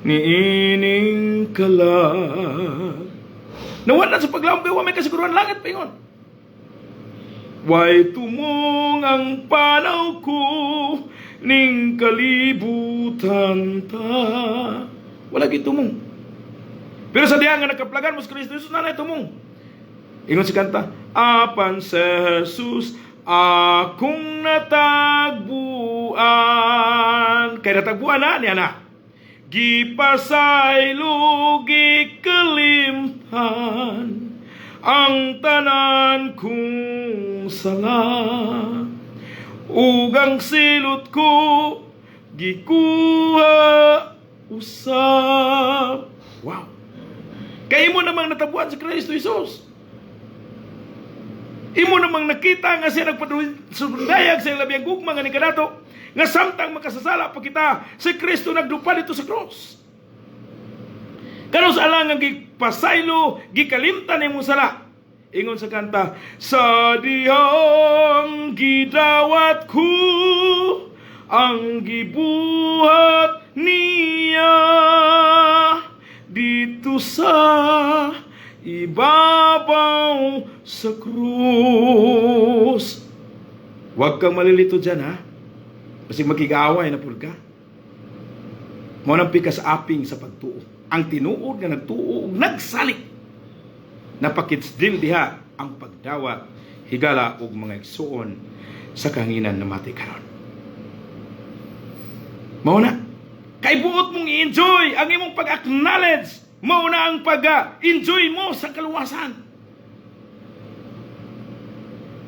niining kalag. Nawad-an sa paglaom kay wa may kasiguruhan langit paingon. Way tumong ang panaw ko ning kalibutan ta. Wala gyud tumong. Pero sa diha nga nakaplagan mo sa Kristo Jesus, naa nay tumong. Ingon si kanta, apan sa Jesus akong natagbuan. Kay natagbuan na niya na. Gipasaylo, gikalimtan ang tanan kong sala. Ug ang silot ko gikuha usab. Wow. Kay imo namang natabuan sa Kristo Jesus. Imo namang nakita nga siya nagpadayag sa iyang labing gugma nga ni kanato nga samtang makasasala pa kita, si Kristo nagdupa dito sa cross. Kanus-a lang ang gipasaylo, gikalimtan imong sala. Ingon sa kanta, sa dihang gidawat ko ang gibuhat niya dito sa ibabaw sa krus. Huwag kang malilito dyan, ha? Kasi makig-away na pud ka. Mao nang pikas aping sa pagtuo. Ang tinuod nga nagtuo ug nagsalig. Napakitsdil diha ang pagdawat, higala ug mga igsuon sa kahanginan na mati karon. Mao na. Kay buot mong i-enjoy ang imong pag-acknowledge. Mao na ang pag-enjoy mo sa kaluwasan.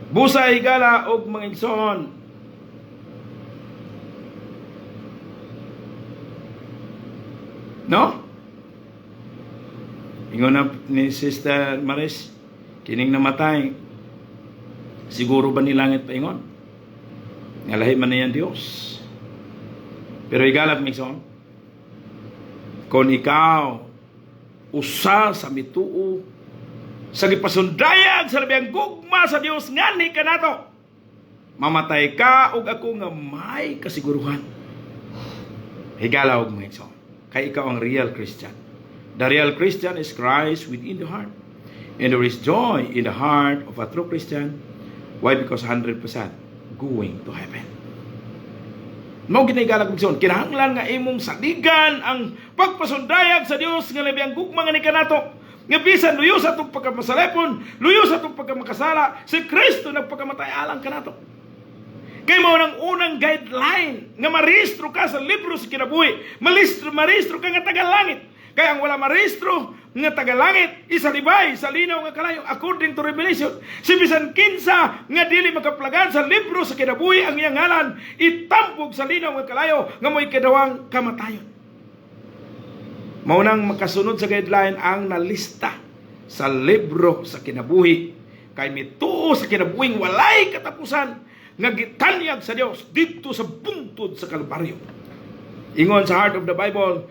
Busa, higala og mga igsoon. No? Ingon na ni Sister Maris, kining namatay, siguro ba ni langit paingon? Nga lahi man niyan Dios. Pero higala mga igsoon, kung ikaw usa sa mituo sa gipasundayag sa labing gugma sa Dios nganhi kanato, mamatay ka ug ako nga may kasiguruhan. Higala og mga igsoon, kay ikaw ang real Christian. The real Christian is Christ within the heart. And there is joy in the heart of a true Christian. Why? Because 100% going to heaven. Mao gyud higala og igsoon, kinahanglan nga imong saligan ang pagpasundayag sa Dios nga labi ang gugma nga ni kanato. Nga bisan luyo sa atong pagkamasalepon, luyo sa atong pagkamakasala, si Kristo nagpakamatay alang kanato. Kay mao nang unang guideline nga marehistro ka sa libro sa kinabuhi, marehistro ka nga taga-langit. Kaya ang wala marehistro nga taga-langit, isalibay sa linaw nga kalayo according to Revelation. Si bisan kinsa nga dili makaplagan sa libro sa kinabuhi ang iyang ngalan, itambog sa linaw nga kalayo nga mo'y kadawang kamatayon. Mao nang makasunod sa guideline ang nalista sa libro sa kinabuhi. Kay mituo sa kinabuhing walay katapusan nga gitanyag sa Dios didto sa bungtod sa Kalbaryo. Ingon sa heart of the Bible,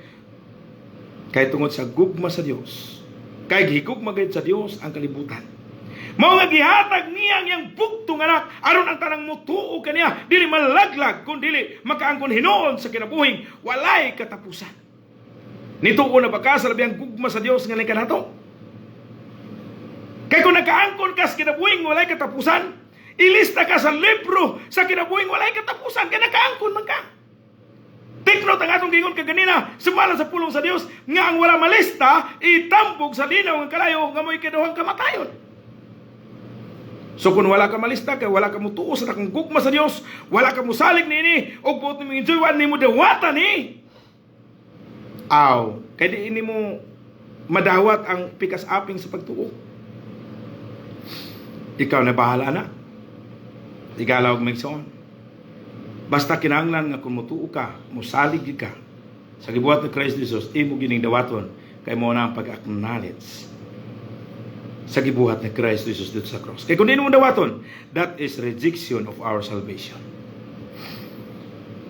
kay tungod sa gugma sa Dios, kay gihigugma gayud sa Dios ang kalibutan. Mao nga gihatag niya ang iyang bugtong anak aron ang tanang motuo kaniya dili malaglag kun dili makaangkon hinuon sa kinabuhing walay katapusan. Nituo na ba ka sa labing gugma sa Dios nga kanato? Kay kung nakaangkon ka sa kinabuhing walay katapusan, ilista ka sa libro sa kinabuhing walay katapusan kay nakaangkon man ka. Take note ang atong gingon kaganina, sumala sa pulong sa Dios nga ang wala malista itambog sa linaw nga kalayo nga mo'y kaduhang kamatayon. So kung wala ka malista, kay wala ka mutuo sa dakong gugma sa Dios, wala ka musalig niini og buot nimo enjoy, wa nimo dawatan ni. Aw, kay di ini mo madawat ang pikas aping sa pagtuo. Ikaw na bahala na. Higala ug mga. Basta kinahanglan nga kung mutuo ka, musalig gyud ka sa gibuhat ni Christ Jesus, imo gining dawaton kay mao na ang pag-acknowledge sa gibuhat ni Christ Jesus dito sa cross. Kay kung di mo dawaton, that is rejection of our salvation.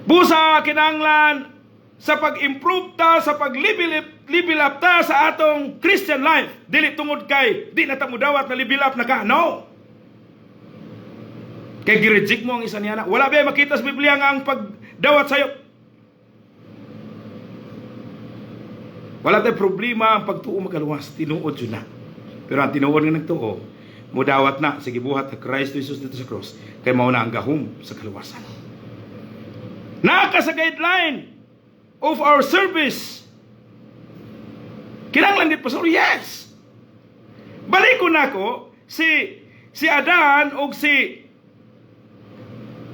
Busa kinahanglan sa pag-improve ta, sa pag-level level up ta sa atong Christian life. Dili tungod kay di na ta mudawat na level up na ka. No. Kay gi-reject mo ang isa niya na. Wala ba makita sa Biblia nga ang pagdawat sayo? Wala tay problema ang pagtuo makaluwas, tinuod jud na. Pero ang tinuod nga nagtuo, mudawat na sa gibuhat ni Christ Jesus dito sa cross, kay mao na ang gahom sa kaluwasan. Naa ka sa guideline of our service. Kinahanglan dit, Pastor? Yes. Balikon nako si Adan og si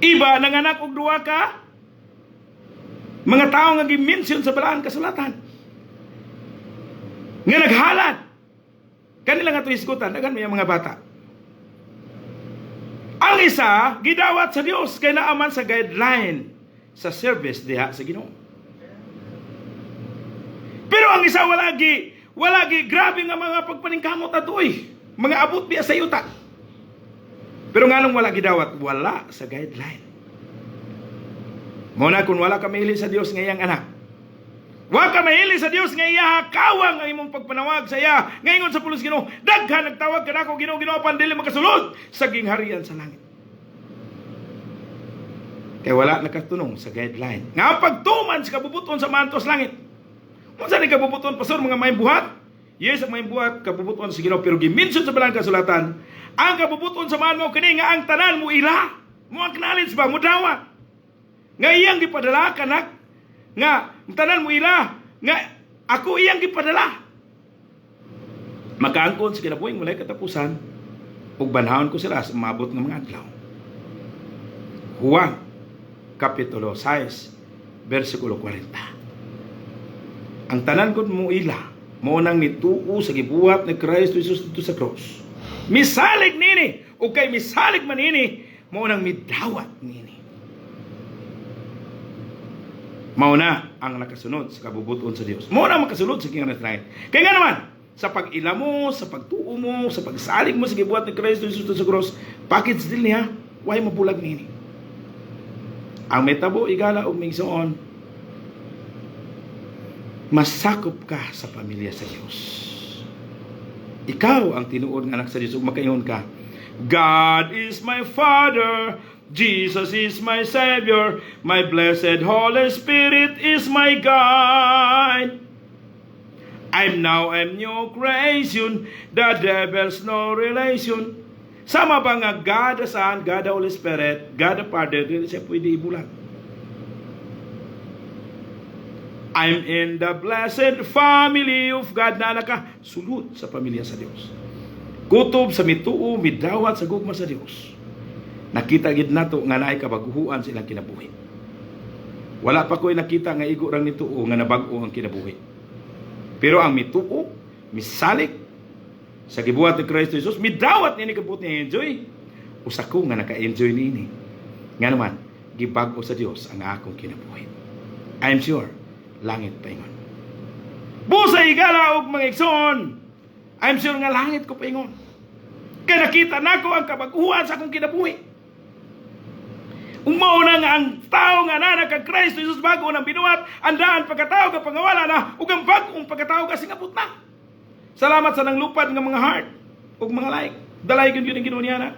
Eva, nanganak og duha ka mga tao nga gi-mention sa Balaan Kasulatan nga naghalad kanila nga tuisgutan. Daghan may mga bata. Ang isa gidawat sa Dios kay naaman sa guideline sa service diha sa Ginoo, pero ang isa wala gi grabe nga mga pagpaningkamot atoy, mga abot biya sa yuta, pero nganong wala gidawat? Wala sa guideline. Mao na kung wala ka mahili sa Dios nga iyang anak, wa ka mahili sa Dios nga iya kawang ang imong pagpanawag sa iya. Ngayon sa pulos Ginoo, daghan nagtawag kanako, "Ginoo, Ginoo," apan dili makasulod sa gingharian sa langit. Kay wala nakatunong sa guideline. Nga ang pagtuman sa kabubuton sa mantos langit. Unsa ni kabubuton, Pastor, mga may buhat? Yes, ang may buhat kabubuton sa Ginoo, pero gi-mention sa Balaan Kasulatan, ang kabubuton sa man mo kini nga ang tanan mo ila. Mo acknowledge ba, mo dawat nga iyang gipadala kanak nga ang tanan mo ila nga ako iyang gipadala. Makaangkon sa kinabuhing walay katapusan ug banhawon ko sila sa maabot nga mga adlaw. Juan Kapitulo 6 versikulo 40. Ang tanan kon mo ila mao nang nituo sa gibuhat ni Kristo Jesus dito sa cross. Misalig nini, ug kay misalig man nini, mao nang midawat nini. Mao na ang nakasunod sa kabubuton sa Dios. Mao na ang makasunod sa kingdom of langit. Kaya nga naman, sa pag-ila mo, sa pagtuo mo, sa pagsalig mo sa gibuhat ni Kristo Jesus sa cross, package deal niya, way mabulag nini. Ang metabo, igala og migsoon, masakop ka sa pamilya sa Dios. Ikaw ang tinuod nga anak sa Dios ug makaingon ka, "God is my Father, Jesus is my Savior, my blessed Holy Spirit is my guide. I'm now a new creation, the devil's no relation." Sama ba nga God the Son, God the Holy Spirit, God the Father, dili siya pwede ibulag. I'm in the blessed family of God na nakasulod sa pamilya sa Dios. Kutob sa mituo, midawat sa gugma sa Dios. Nakita gid nato nga naay kabaguhuan sa ilang kinabuhi. Wala pa ko'y nakita nga igo rang nituo nga nabag-o ang kinabuhi. Pero ang mituo, misalig sa gibuhat ni Kristo Jesus, midawat niini kabuot niya enjoy. Usa ko nga naka-enjoy niini. Nga naman, gibag-o sa Dios ang akong kinabuhi. I'm sure, langit paingon. Busa, higala og mga igsoon, I'm sure nga langit ko paingon. Kaya nakita nako ang kabaguhan sa akong kinabuhi. Ug mao na nga ang tao nga naa kang Kristo Jesus bago nang binuhat, ang daan pagkatao ka pangawala na ug ang bag-ong pagkatao ka singabot na. Salamat sa nanglupad nga mga heart ug mga like. Dalay gyud yun ang Ginoo niya na.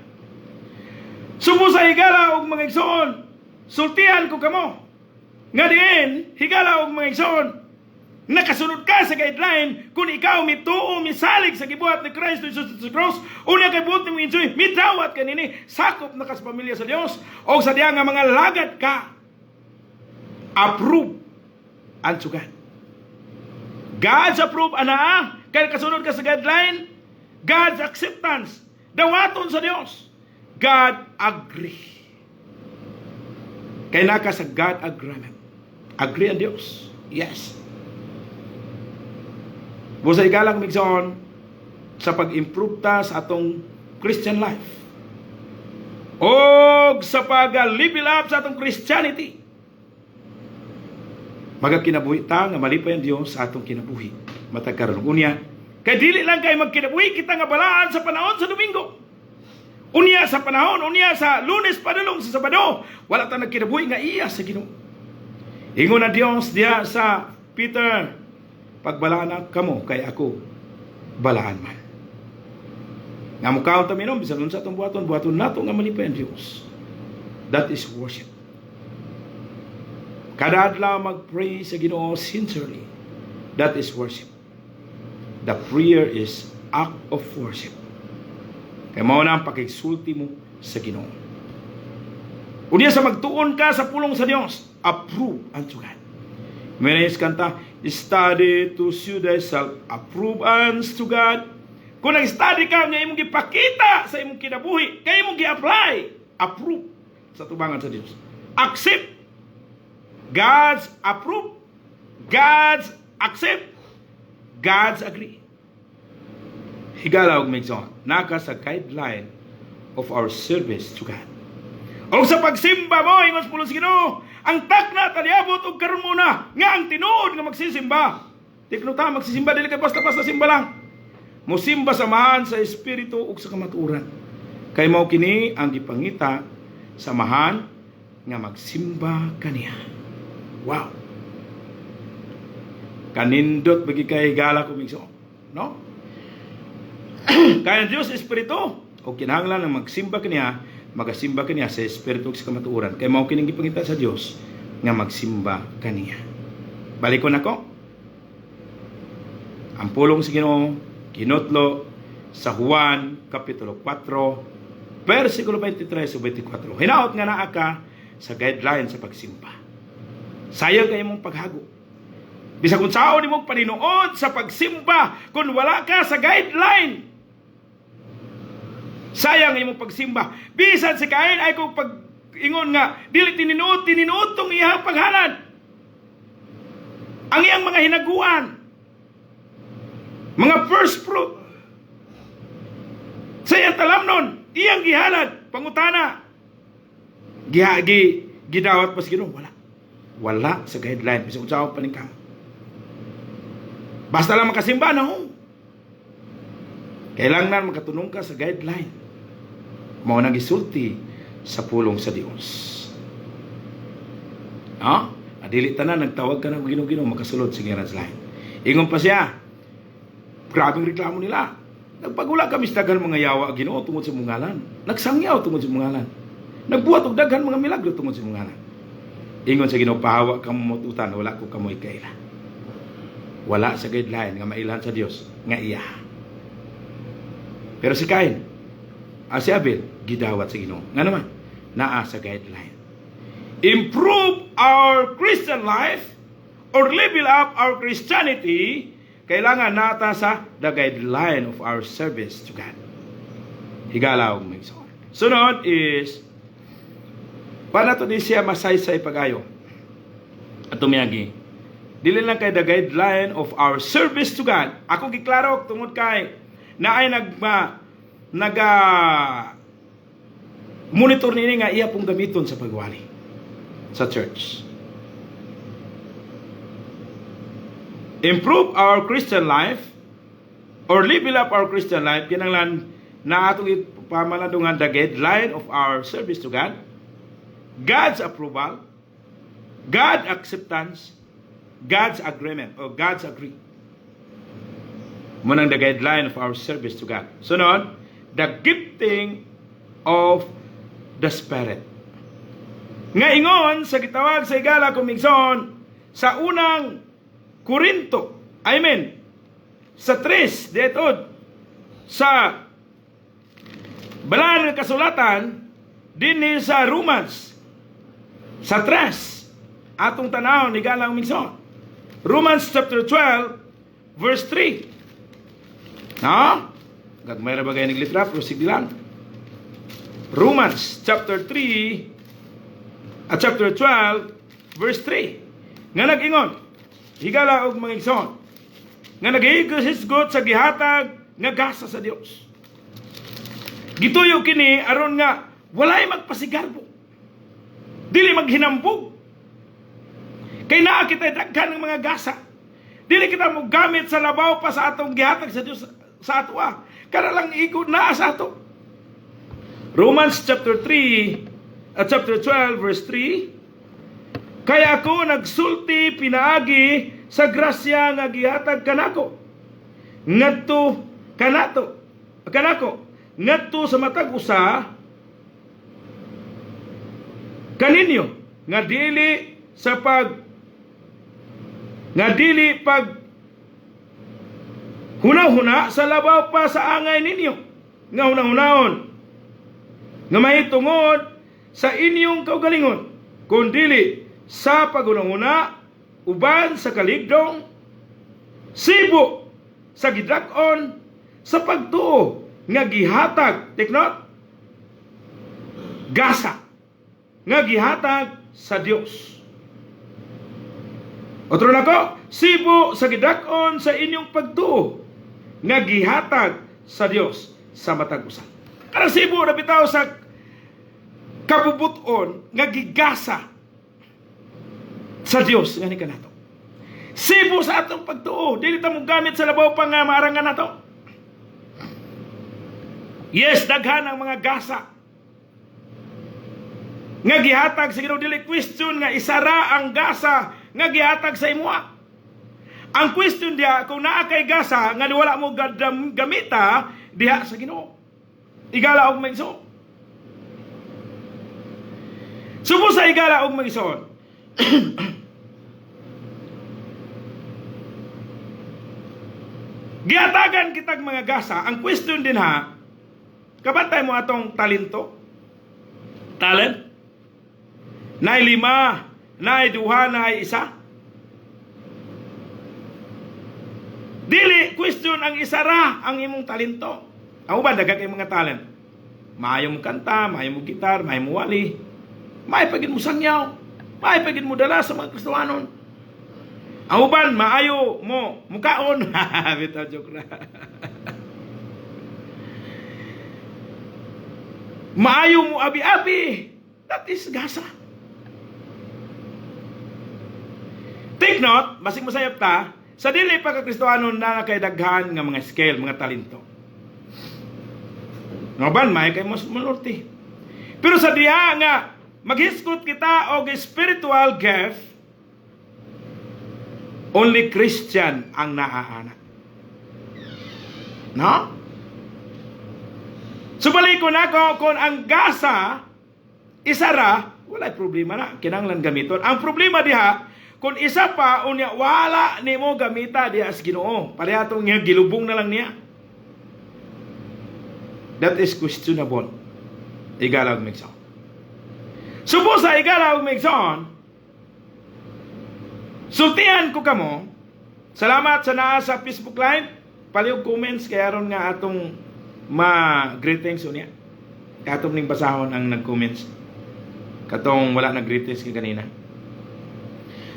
Subo sa higala og mga igsoon, sultihan ko kamo. Nga diin, higala og mga igsoon, nakasunod ka sa guideline kung ikaw mituo, misalig sa gibuhat ni Kristo Jesus sa cross, unya kay buot nimo enjoy, midawat ka nini, sakop na ka sa pamilya sa Dios o sa diya nga mga lagad ka, approve unto God. God's approve ana kay kasunod ka sa guideline. God's acceptance, dawaton sa Dios. God agree kay naka sa God agreement. Agree ang Dios, yes. Busa, igalang migsoon, sa pag-improve ta sa atong Christian life. Og sa pag-level up sa atong Christianity, magakinabuhi ta nga malipay ang Dios sa atong kinabuhi matag karon. Unya, kay dili lang kay magkinabuhi kita nga balaan sa panahon sa Domingo. Unya sa panahon, unya sa Lunes padulong sa Sabado, wala ta nagkinabuhi nga iya sa Ginoo. Ingon na Dios diha sa Peter, "Pagbalaan na kamo kay ako balaan man." Nga mukaon ta, minom, bisan unsa atong buhaton, buhaton nato nga malipay ang Dios. That is worship. Kada adlaw mag-pray sa Ginoo sincerely. That is worship. The prayer is act of worship. Kay mao na ang pakigsulti mo sa Ginoo. Unya sa magtuon ka sa pulong sa Dios, approve unto God. May kanta, "Study to show thyself approve unto God." Kung nag-study ka niya, imong gipakita sa imong kinabuhi, kay imong gi-apply, approve sa tubangan sa Dios. Accept. God's approve. God's accept. God's agree. Higala og migsoon, naa ka sa guideline of our service to God. O sa pagsimba mo, ingon sa pulong sa Ginoo, ang takna taliabot og karon muna nga ang tinuod nga magsisimba. Tikno ta magsisimba, dili kay basta-basta simba lang. Musimba samahan sa espiritu ug sa kamatuoran. Kay mao kini ang gipangita samahan nga magsimba kaniya. Wow. Kanindot bagi kay, higala ko migsoon. No? Kaya ang Diyos espiritu o kinahanglan ng magsimba kaniya, magasimba kaniya sa espiritu ug sa kamatuoran. Kay mao kining gipangita sa Dios nga magsimba kaniya. Balikon ako. Ang pulong sa Ginoo kinutlo sa Juan kapitulo 4 versikulo 23 o 24. Hinaot nga naa ka sa guideline sa pagsimba. Sayang kay imong paghago. Bisag unsaon nimong paninuod sa pagsimba kung wala ka sa guideline, sayang imong pagsimba. Bisan si Cain ay kung pag ingon nga dili tininuod, tininuod tong iyang paghalad. Ang iyang mga hinaguan. Mga first fruit. Sa iyang talamnon, iyang gihalad, pangutana. Gihagi, gidawat pa sa Ginoo, wala. Wala sa guideline bisag unsa paningkamot. Basta lang makasimba na ho. Kailangan makatunong ka sa guideline. Mao nang gisulti sa pulong sa Dios. No? Adili tanan nagtawag ka ng Ginoo, Ginoo makasulod sa gingharian sa langit. Ingon pa siya, grabing reklamo nila. "Nagpagula kami sa daghan mga yawa, Ginoo, tungod sa imong ngalan. Nagsangyaw tungod sa imong ngalan. Nagbuhat og daghan mga milagro tungod sa imong ngalan." Ingon sa Ginoo, "Pahawa kamo matutan, wala ko kamoy kaila." Wala sa guideline nga mailhan sa Dios nga iya. Pero si Cain, si Abel, gidawat sa Ginoo. Nga naman, naa sa guideline. Improve our Christian life or level up our Christianity, kailangan naa ta sa the guideline of our service to God. Higala og may. Sunod is, para to di siya masaysay pagayo. At tumiyagi, dili lang kay the guideline of our service to God. Ako giklaro tungod kay na ay nagma naga monitor nini nga iya pong gamiton sa pagwali sa church. Improve our Christian life or level up our Christian life, kinahanglan na atong ipamalandungan the guideline of our service to God, God's approval, God acceptance, God's agreement or God's agree. Mao nang the guideline of our service to God. Sunod, the gifting of the Spirit. Nga ingon sa gitawag sa higala kong migsoon sa unang Korinto, I mean, sa tres, dito, sa banal nga kasulatan, dinhi sa Romans, sa tres, atong tanaw ni galang migsoon. Romans chapter 12, verse 3. No? Gagmay ra ba kayo naglitra? Pero sige lang. Romans chapter 3 at chapter 12 verse 3. Nga nag-ingon, higala og mga igsoon, nga naghihisgot sa gihatag nga gasa sa Dios. Gituyo kini aron nga Walay magpasigarbo. Dili maghinambog. Kay naa kita daghan ng mga gasa. Dili kita mo gamit sa labaw pa sa atong gihatag sa Dios sa atoa. Kana lang igo naa sa ato. Romans chapter 3, chapter 12 verse 3. "Kaya ako nagsulti pinaagi sa grasya nga gihatag kanako ngadto kanato kanako ngadto sa matag usa kaninyo nga dili pag hunahuna sa labaw pa sa angay ninyo nga hunahunaon nga mahitungod sa inyong kaugalingon, kundili sa paghunahuna uban sa kaligdong sibo sa gidak-on sa pagtuo nga gihatag." Take note, gasa nga gihatag sa Dios. Otro nako, sibo sa gidak-on sa inyong pagtuo nga gihatag sa Dios sa matag usa. Kanang sibo na bitaw sa kabubuton nga gigasa sa Dios nga ni kanato. Sibo sa atong pagtuo, dili ta mo gamit sa labaw pa nga maarangan nato. Yes, daghan ang mga gasa nga gihatag sa Ginoo. Dili question nga isara ang gasa nga gihatag sa imuha. Ang question diha, kung naa kay gasa nga wala mo gamita diha sa Ginoo. Igala og maigsoon. Subo sa igala og maigsoon. Gihatagan kitag mga gasa. Ang question din ha, kabantay mo atong talento? Talent? Naay lima, naay duha, naay isa. Dili question ang isa ra ang imong talento. Ang uban, daghan kay mga talent. Maayo mo kanta, maayo mo gitar, maayo mo wali. Maayo pa gid mo sangyaw. Maayo pa gid mo dala sa mga Kristohanon. Ang uban, maayo mo mukaon. Bitaw, joke na. Maayo mo abi-abi. That is gasa. Take note, basig masayop ta, sa dili pa ka Kristohanon na kay daghan nga mga skill, mga talento. Nga ban, may kay mas malorti. Pero sa diha nga maghisgot kita og spiritual gift, only Christian ang naaana. No? Subali ko nako, kung ang gasa isara, walay problema na, kinahanglan gamiton. Ang problema diha, kung isa pa unya wala nimo gamita diha sa Ginoo. Pareha tong nga gilubong na lang niya. That is questionable. Igala og migsoon. Subo sa igala og migsoon, sultihan ko kamo. Salamat sa naa sa Facebook Live. Palihog comments kay aron nga atong ma-greetings unya. Katong ning basahon ang nag-comments. Katong wala nag-greetings kay kanina.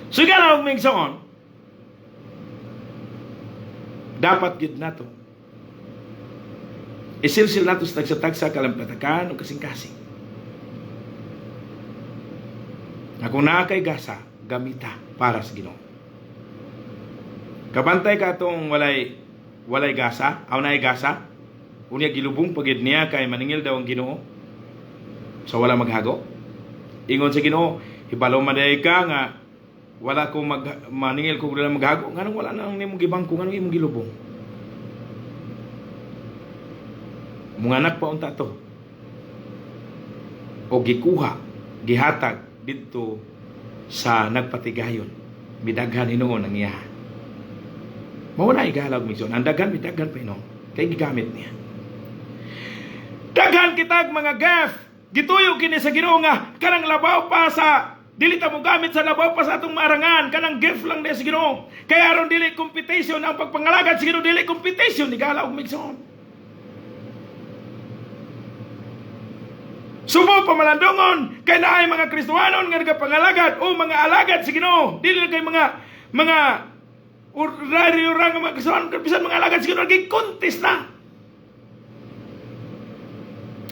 So igala og migsoon, dapat gid nato isilsil nato sa tagsa-tagsa kalampatakan o kasing-kasing. Na kung naa kay gasa, gamita para sa Ginoo. Kabantay ka atong walay gasa, aw naay gasa, unya gilubong pagid niya kay maningil daw ang Ginoo. So wala maghago. Ingon sa Ginoo, "Hibalo man diay ka nga wala ko mag maningil ko wala maghago, nganong wala nang nimo gibangko, nganong imong gilubong?" Munganak pa unta to. O gikuha, gihatag didto sa nagpatigayon. Midaghan hinuon ang iya. Mao na, igala og migsoon. Ang daghan, midaghan pa hinuon. Kay gigamit niya. Daghan kitag mga gift. Gituyo kini sa Ginoo nga kanang labaw pa sa dili ta mo gamit sa labaw pa sa atong maarangan, kanang gift lang di sa Ginoo. Kaya aron dili competition ang pagpangalagad sa Ginoo, dili competition, igala og migsoon. Subo pamalandungon kay naay mga Kristohanon nga nagapangalagad o mga alagad sa Ginoo. Dili na kay mga ordinaryo ra nga mga Kristohanon, bisan mga alagad sa Ginoo gi contest na.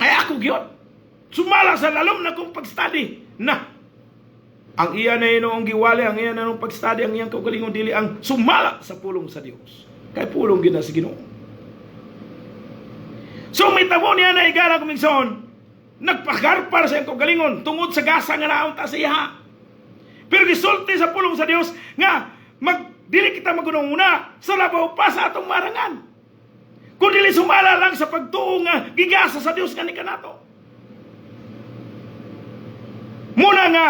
Ay, ako gyud. Sumala sa lalom na kong pag-study na ang iya na inoong giwali, ang iya na nung pag-study, ang iyang kaugalingon dili ang sumala sa pulong sa Dios. Kay pulong gid na sa Ginoo. So may tabo niya na, higala ug igsoon, nagpagarpar sa iyang kaugalingon tungod sa gasa nga naunta sa iya. Pero gisulti sa pulong sa Dios nga dili kita magunang-una sa labaw pa sa atong marangan, kung dili sumala lang sa pagtuo nga gigasa sa Dios nga ni kanato. Muna nga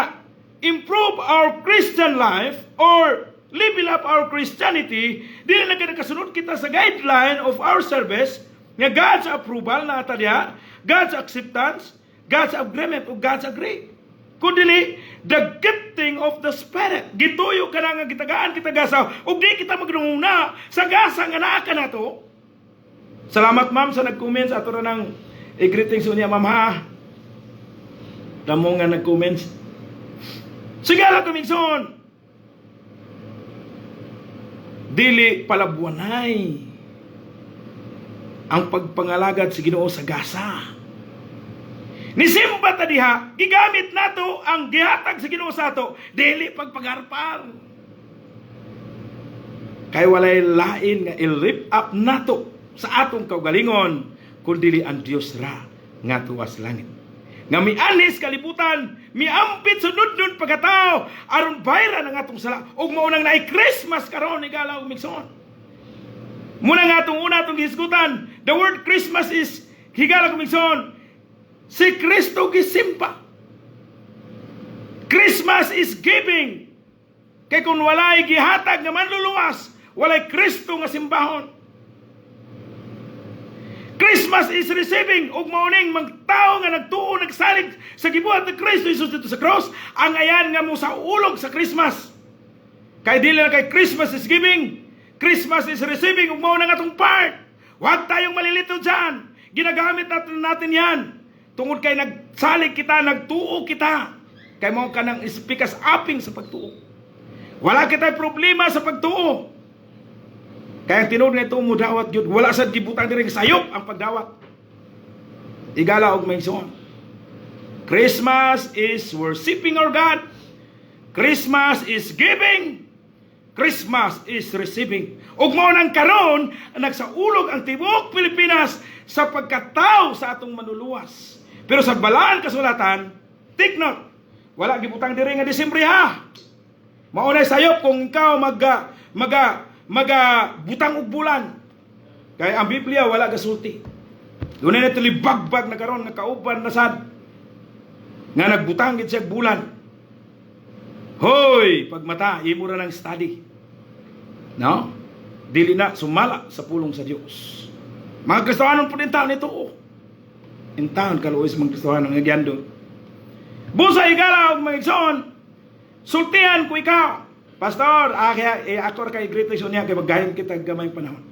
improve our Christian life or level up our Christianity, dili na kasunod kita sa guideline of our service nga God's approval na ata diha, God's acceptance, God's agreement o God's agree, kundi the gifting of the Spirit. Gituyo ka na nga gitagaan kita gasa ug di kita magnunguna sa gasa nga naa ka nato. Salamat, ma'am, sa nag-comments. Ato ra nang i-greetings unya, ma'am, ha. Damo nga nag-comments. Sige lang, kumigson. Dili palabuanay ang pagpangalagad sa Ginoo sa gasa. Nisimba ta diha, gigamit nato ang gihatag sa Ginoo sa ato, dili pagpagarpar. Kay walay lain nga i-lift up nato sa atong kaugalingon kun dili ang Dios ra nga tuwas langit, nga mianis kalibutan, miampit sa nudnod pagkatao aron bayran ang atong sala ug mao nang naay Christmas karon, higala ug igsoon. Muna nga atong una atong gihisgutan, the word Christmas is, higala ug igsoon, si Kristo gisimba. Christmas is giving. Kay kung walay gihatag nga manluluwas, walay Kristo nga simbahon. Christmas is receiving ug mauning magtao nga nagtuo, nagsalig sa gibuhat ni Kristo Jesus dito sa cross ang ayan nga mo sa ulog sa Christmas. Kay dili na kay Christmas is giving, Christmas is receiving ug mao na nga atong part. Huwag tayong malilito dyan. Ginagamit natin yan. Tungod kay nagsalig kita, nagtuo kita. Kay mao ka nang ispikas aping sa pagtuo. Wala kita'y problema sa pagtuo. Kaya ang tinuod nga ito mo dawat gyud, wala sad gibutang diri sayop ang pagdawat. Higala og mga igsoon. Christmas is worshiping our God. Christmas is giving. Christmas is receiving. Ug mao nang karon nagsaulog ang tibuok Pilipinas sa pagkatao sa atong manluluwas. Pero sa balaan kasulatan, take note, wala gibutang diri nga Disyembre ha. Mao na sayop kung ikaw maga maga maga butang og bulan. Kay ang Biblia wala gasulti. Dunay na tulibagbag na karon nga kauban na sad nga nagbutang gid siya og bulan. Hoy, pagmata, imo ra ng study. No? Dili na sumala sa pulong sa Dios. Mga Kristohanon po din taon ito. Oh. In taon kaluoy sa mga Kristohanon nga gyandong. Busa, higala og mga igsoon, sultihan ko ikaw. Pastor, kaya, eh, ako ra kay greetings unya kay maggayon kita gamay panahon.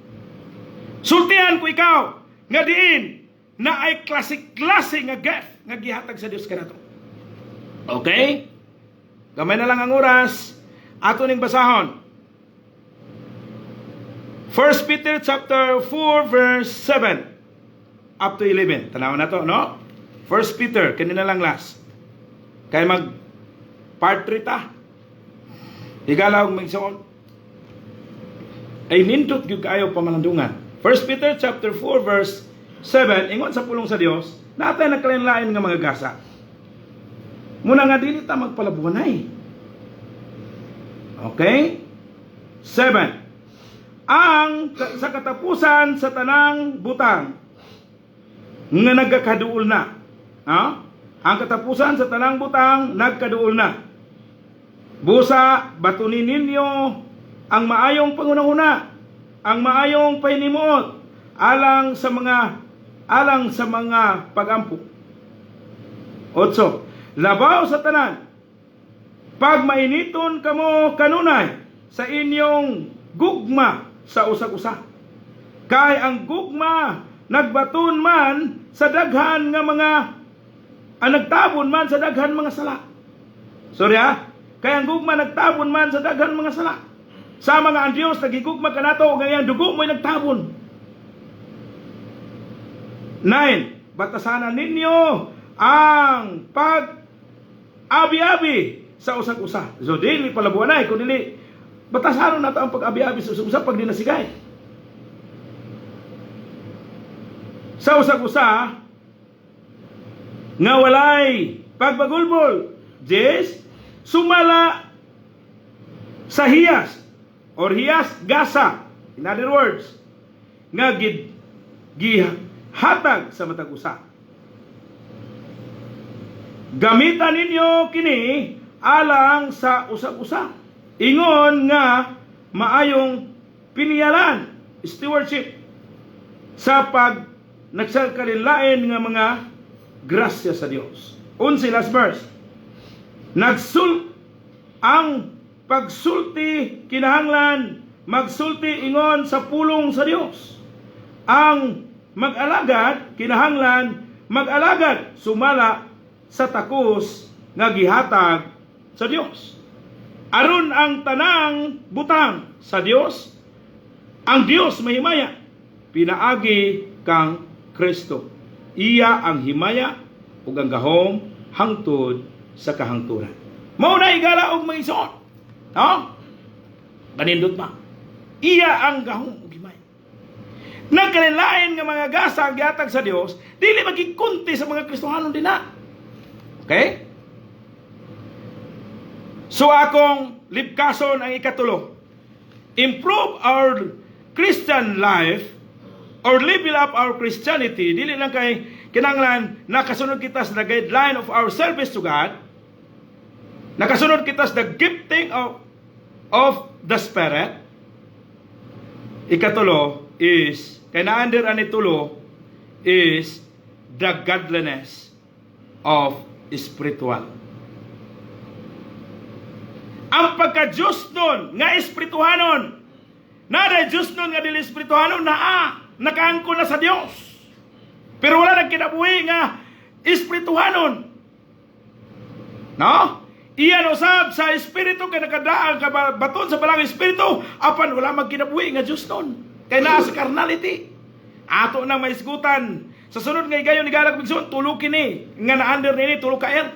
Sultihan ko ikaw nga diin na ay klase-klase nga gift nga gihatag sa Dios kanato. Okay? Gamay na lang ang oras. Ato ning basahon. 1 Peter chapter 4 verse 7 up to 11. Tanaw na to, no? 1 Peter, kanina lang last. Kay mag part 3 ta. Higala og mga. Ay nindot gyud kaayo pamalandungan. 1 Peter chapter 4 verse 7, ingon sa pulong sa Dios, natay nagkalain-lain nga mga gasa. Muna nga dili ta magpalabuanay. Okay? 7. Ang sa katapusan sa tanang butang nga nagkakaduol na. Ha? Ang katapusan sa tanang butang nagkaduol na. Busa, batunin ninyo ang maayong pangunahuna, ang maayong pahinimuot alang sa mga pagampo. 8. Labaw sa tanan, pag mainiton kamo kanunay sa inyong gugma sa usag-usa. Kay ang gugma nagbaton man sa daghan nga mga ang nagtabon man sa daghan mga sala. Sorry ha? Kay ang gugma nagtabon man sa daghan mga sala. Sa mga ang Dios nagigugma kanato ug ang iyang dugo mo'y nagtabon. 9. Batasanan ninyo Ang pag abi-abi sa usag-usa. So dili palabuanay kun dili batasanon nato ang pag-abi-abi sa usag-usa pag di nasigay. Sa usag-usa nga walay pagbagulbol. 10, sumala sa hiyas or hiyas gasa, in other words, nga gihatag sa matag usa. Gamitan ninyo kini alang sa usag-usa. Ingon nga maayong piniyalan, stewardship, sa pag nagsalkalilain nga mga grasya sa Dios. 11, last verse. Ang pagsulti kinahanglan magsulti ingon sa pulong sa Dios. Ang mag-alagad kinahanglan mag-alagad sumala sa takos nga gihatag sa Dios. Aron ang tanang butang sa Dios, ang Dios mahimaya pinaagi kang Kristo. Iya ang himaya ug ang gahom hangtod sa kahangturan. Mao na, higala og mga igsoon. No? Kanindot ba? Iya ang gahom ug himaya. Nagkalain nga mga gasa ang gihatag sa Dios, dili magikunti sa mga Kristohanon dinha. Okay? So akong libkason ang ikatulo. Improve our Christian life or level up our Christianity, dili lang kay kinanglan nakasunod kita sa the guideline of our service to God, nakasunod kita sa the gifting of the Spirit. Ikatulo is, kay na-under ani tulo, is the godliness of spiritual. Ang pagka-Diyos nun, nga espirituhanon, nada Diyos nun nga dili espirituhanon, naa, nakaangko na sa Dios. Pero wala nagkinabuhi nga espirituhanon. No? Iyan usab sa espiritu kay nakadaang ka baton sa balang espiritu apan wala magkinabuhi nga Diyos nun. Kay naa sa carnality. Ato nang maisgutan sa sunod nga higayon, higala ug igsoon, tulo kini nga na-under nini, tulo ka L.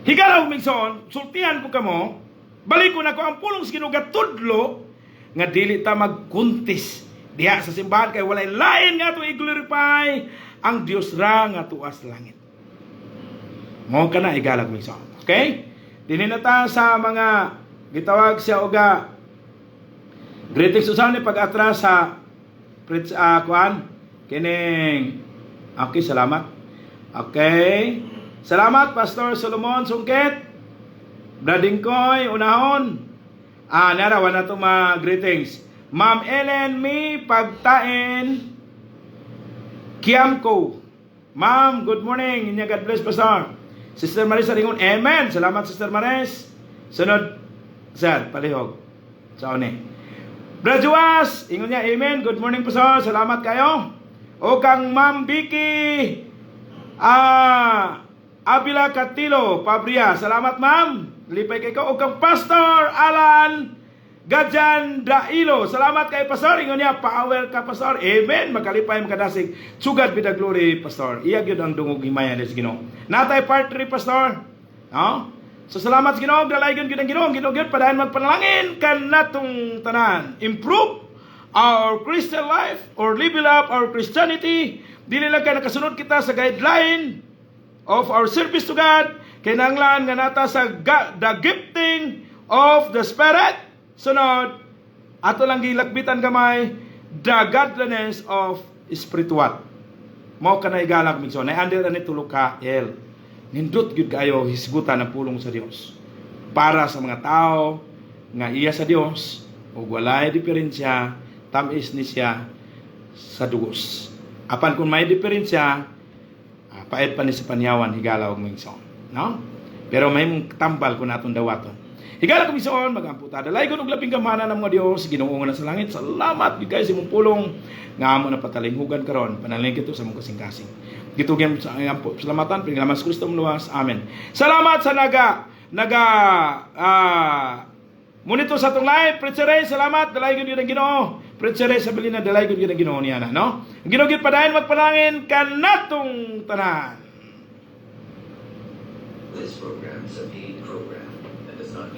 Higala ug igsoon, sultihan ko kamo, balik ko nako ang pulong sa Ginoo tudlo nga dili ta magkuntis diha sa simbahan kay walay lain nga ato i-glorify ang Dios ra nga tuas langit. Mao kana, higala ug igsoon. Okay? Dinhi na ta sa mga gitawag siya oga greetings usahay ni pag-atras sa preach kuan kining. Okay, salamat. Okay. Salamat, Pastor Solomon Sungkit. Bradingkoy unahon. Nara wala to mga greetings. Ma'am Ellen Mi Pagtain Kiamko. Ma'am, good morning. Inya God bless, Pastor. Sister Maris Aringon, amen. Salamat, Sister Maris. Sunod, sir, palihog. Sa ni. Brad Juas, ingon niya, amen. Good morning, Pastor. Salamat kayo. O kang Ma'am Vicky Abila Catilo Pabria. Salamat, ma'am. Lipay kay ko. O kang Pastor Alan Gadjan Dailo. Salamat kay Pastor. Ingon niya, power ka, Pastor. Amen. Makalipay, makadasig. To God be the glory, Pastor. Iya gyud ang dungog himaya sa Ginoo. Natay part 3, Pastor. No? So salamat sa Ginoo, dalaygon gyud ang Ginoo, Ginoo gyud padayon magpanalangin kanatong tanan. Improve our Christian life or level up our Christianity. Dili lang kay nakasunod kita sa guideline of our service to God, kinahanglan nga nata sa the gifting of the Spirit. Sunod, ato lang gilakbitan gamay the godliness of spiritual. Mao kana, higala ug igsoon. Na under ani tulo ka L. Nindot gyud kayo hisgutan ang pulong sa Dios. Para sa mga tao nga iya sa Dios ug walay diferensya, tamis ni siya sa dugos. Apan kung may diferensya, paet pa ni sa panyawan, higala og igsoon. No? Pero may mong tambal kung natong dawaton. Higala ug igsoon, magampo ta. Dalaygon og labing gamhanan ng mga Dios, Ginoo nga nasa langit. Salamat gyud kayo sa imong pulong nga amo na patalinghugan karon. Panalangin kito sa imong kasing-kasing. Gitugyan sa ampo. Salamatan pinaglamas Kristo luwas. Amen. Salamat sa naga naga monitor sa atong live, Preacher Ray, salamat. Dalaygon gyud ang Ginoo. Preacher Ray sa Belina, dalaygon gyud ang Ginoo niya na, no? Ang Ginoo gyud padayon magpanalangin kanatong tanan. This program is a paid program and does not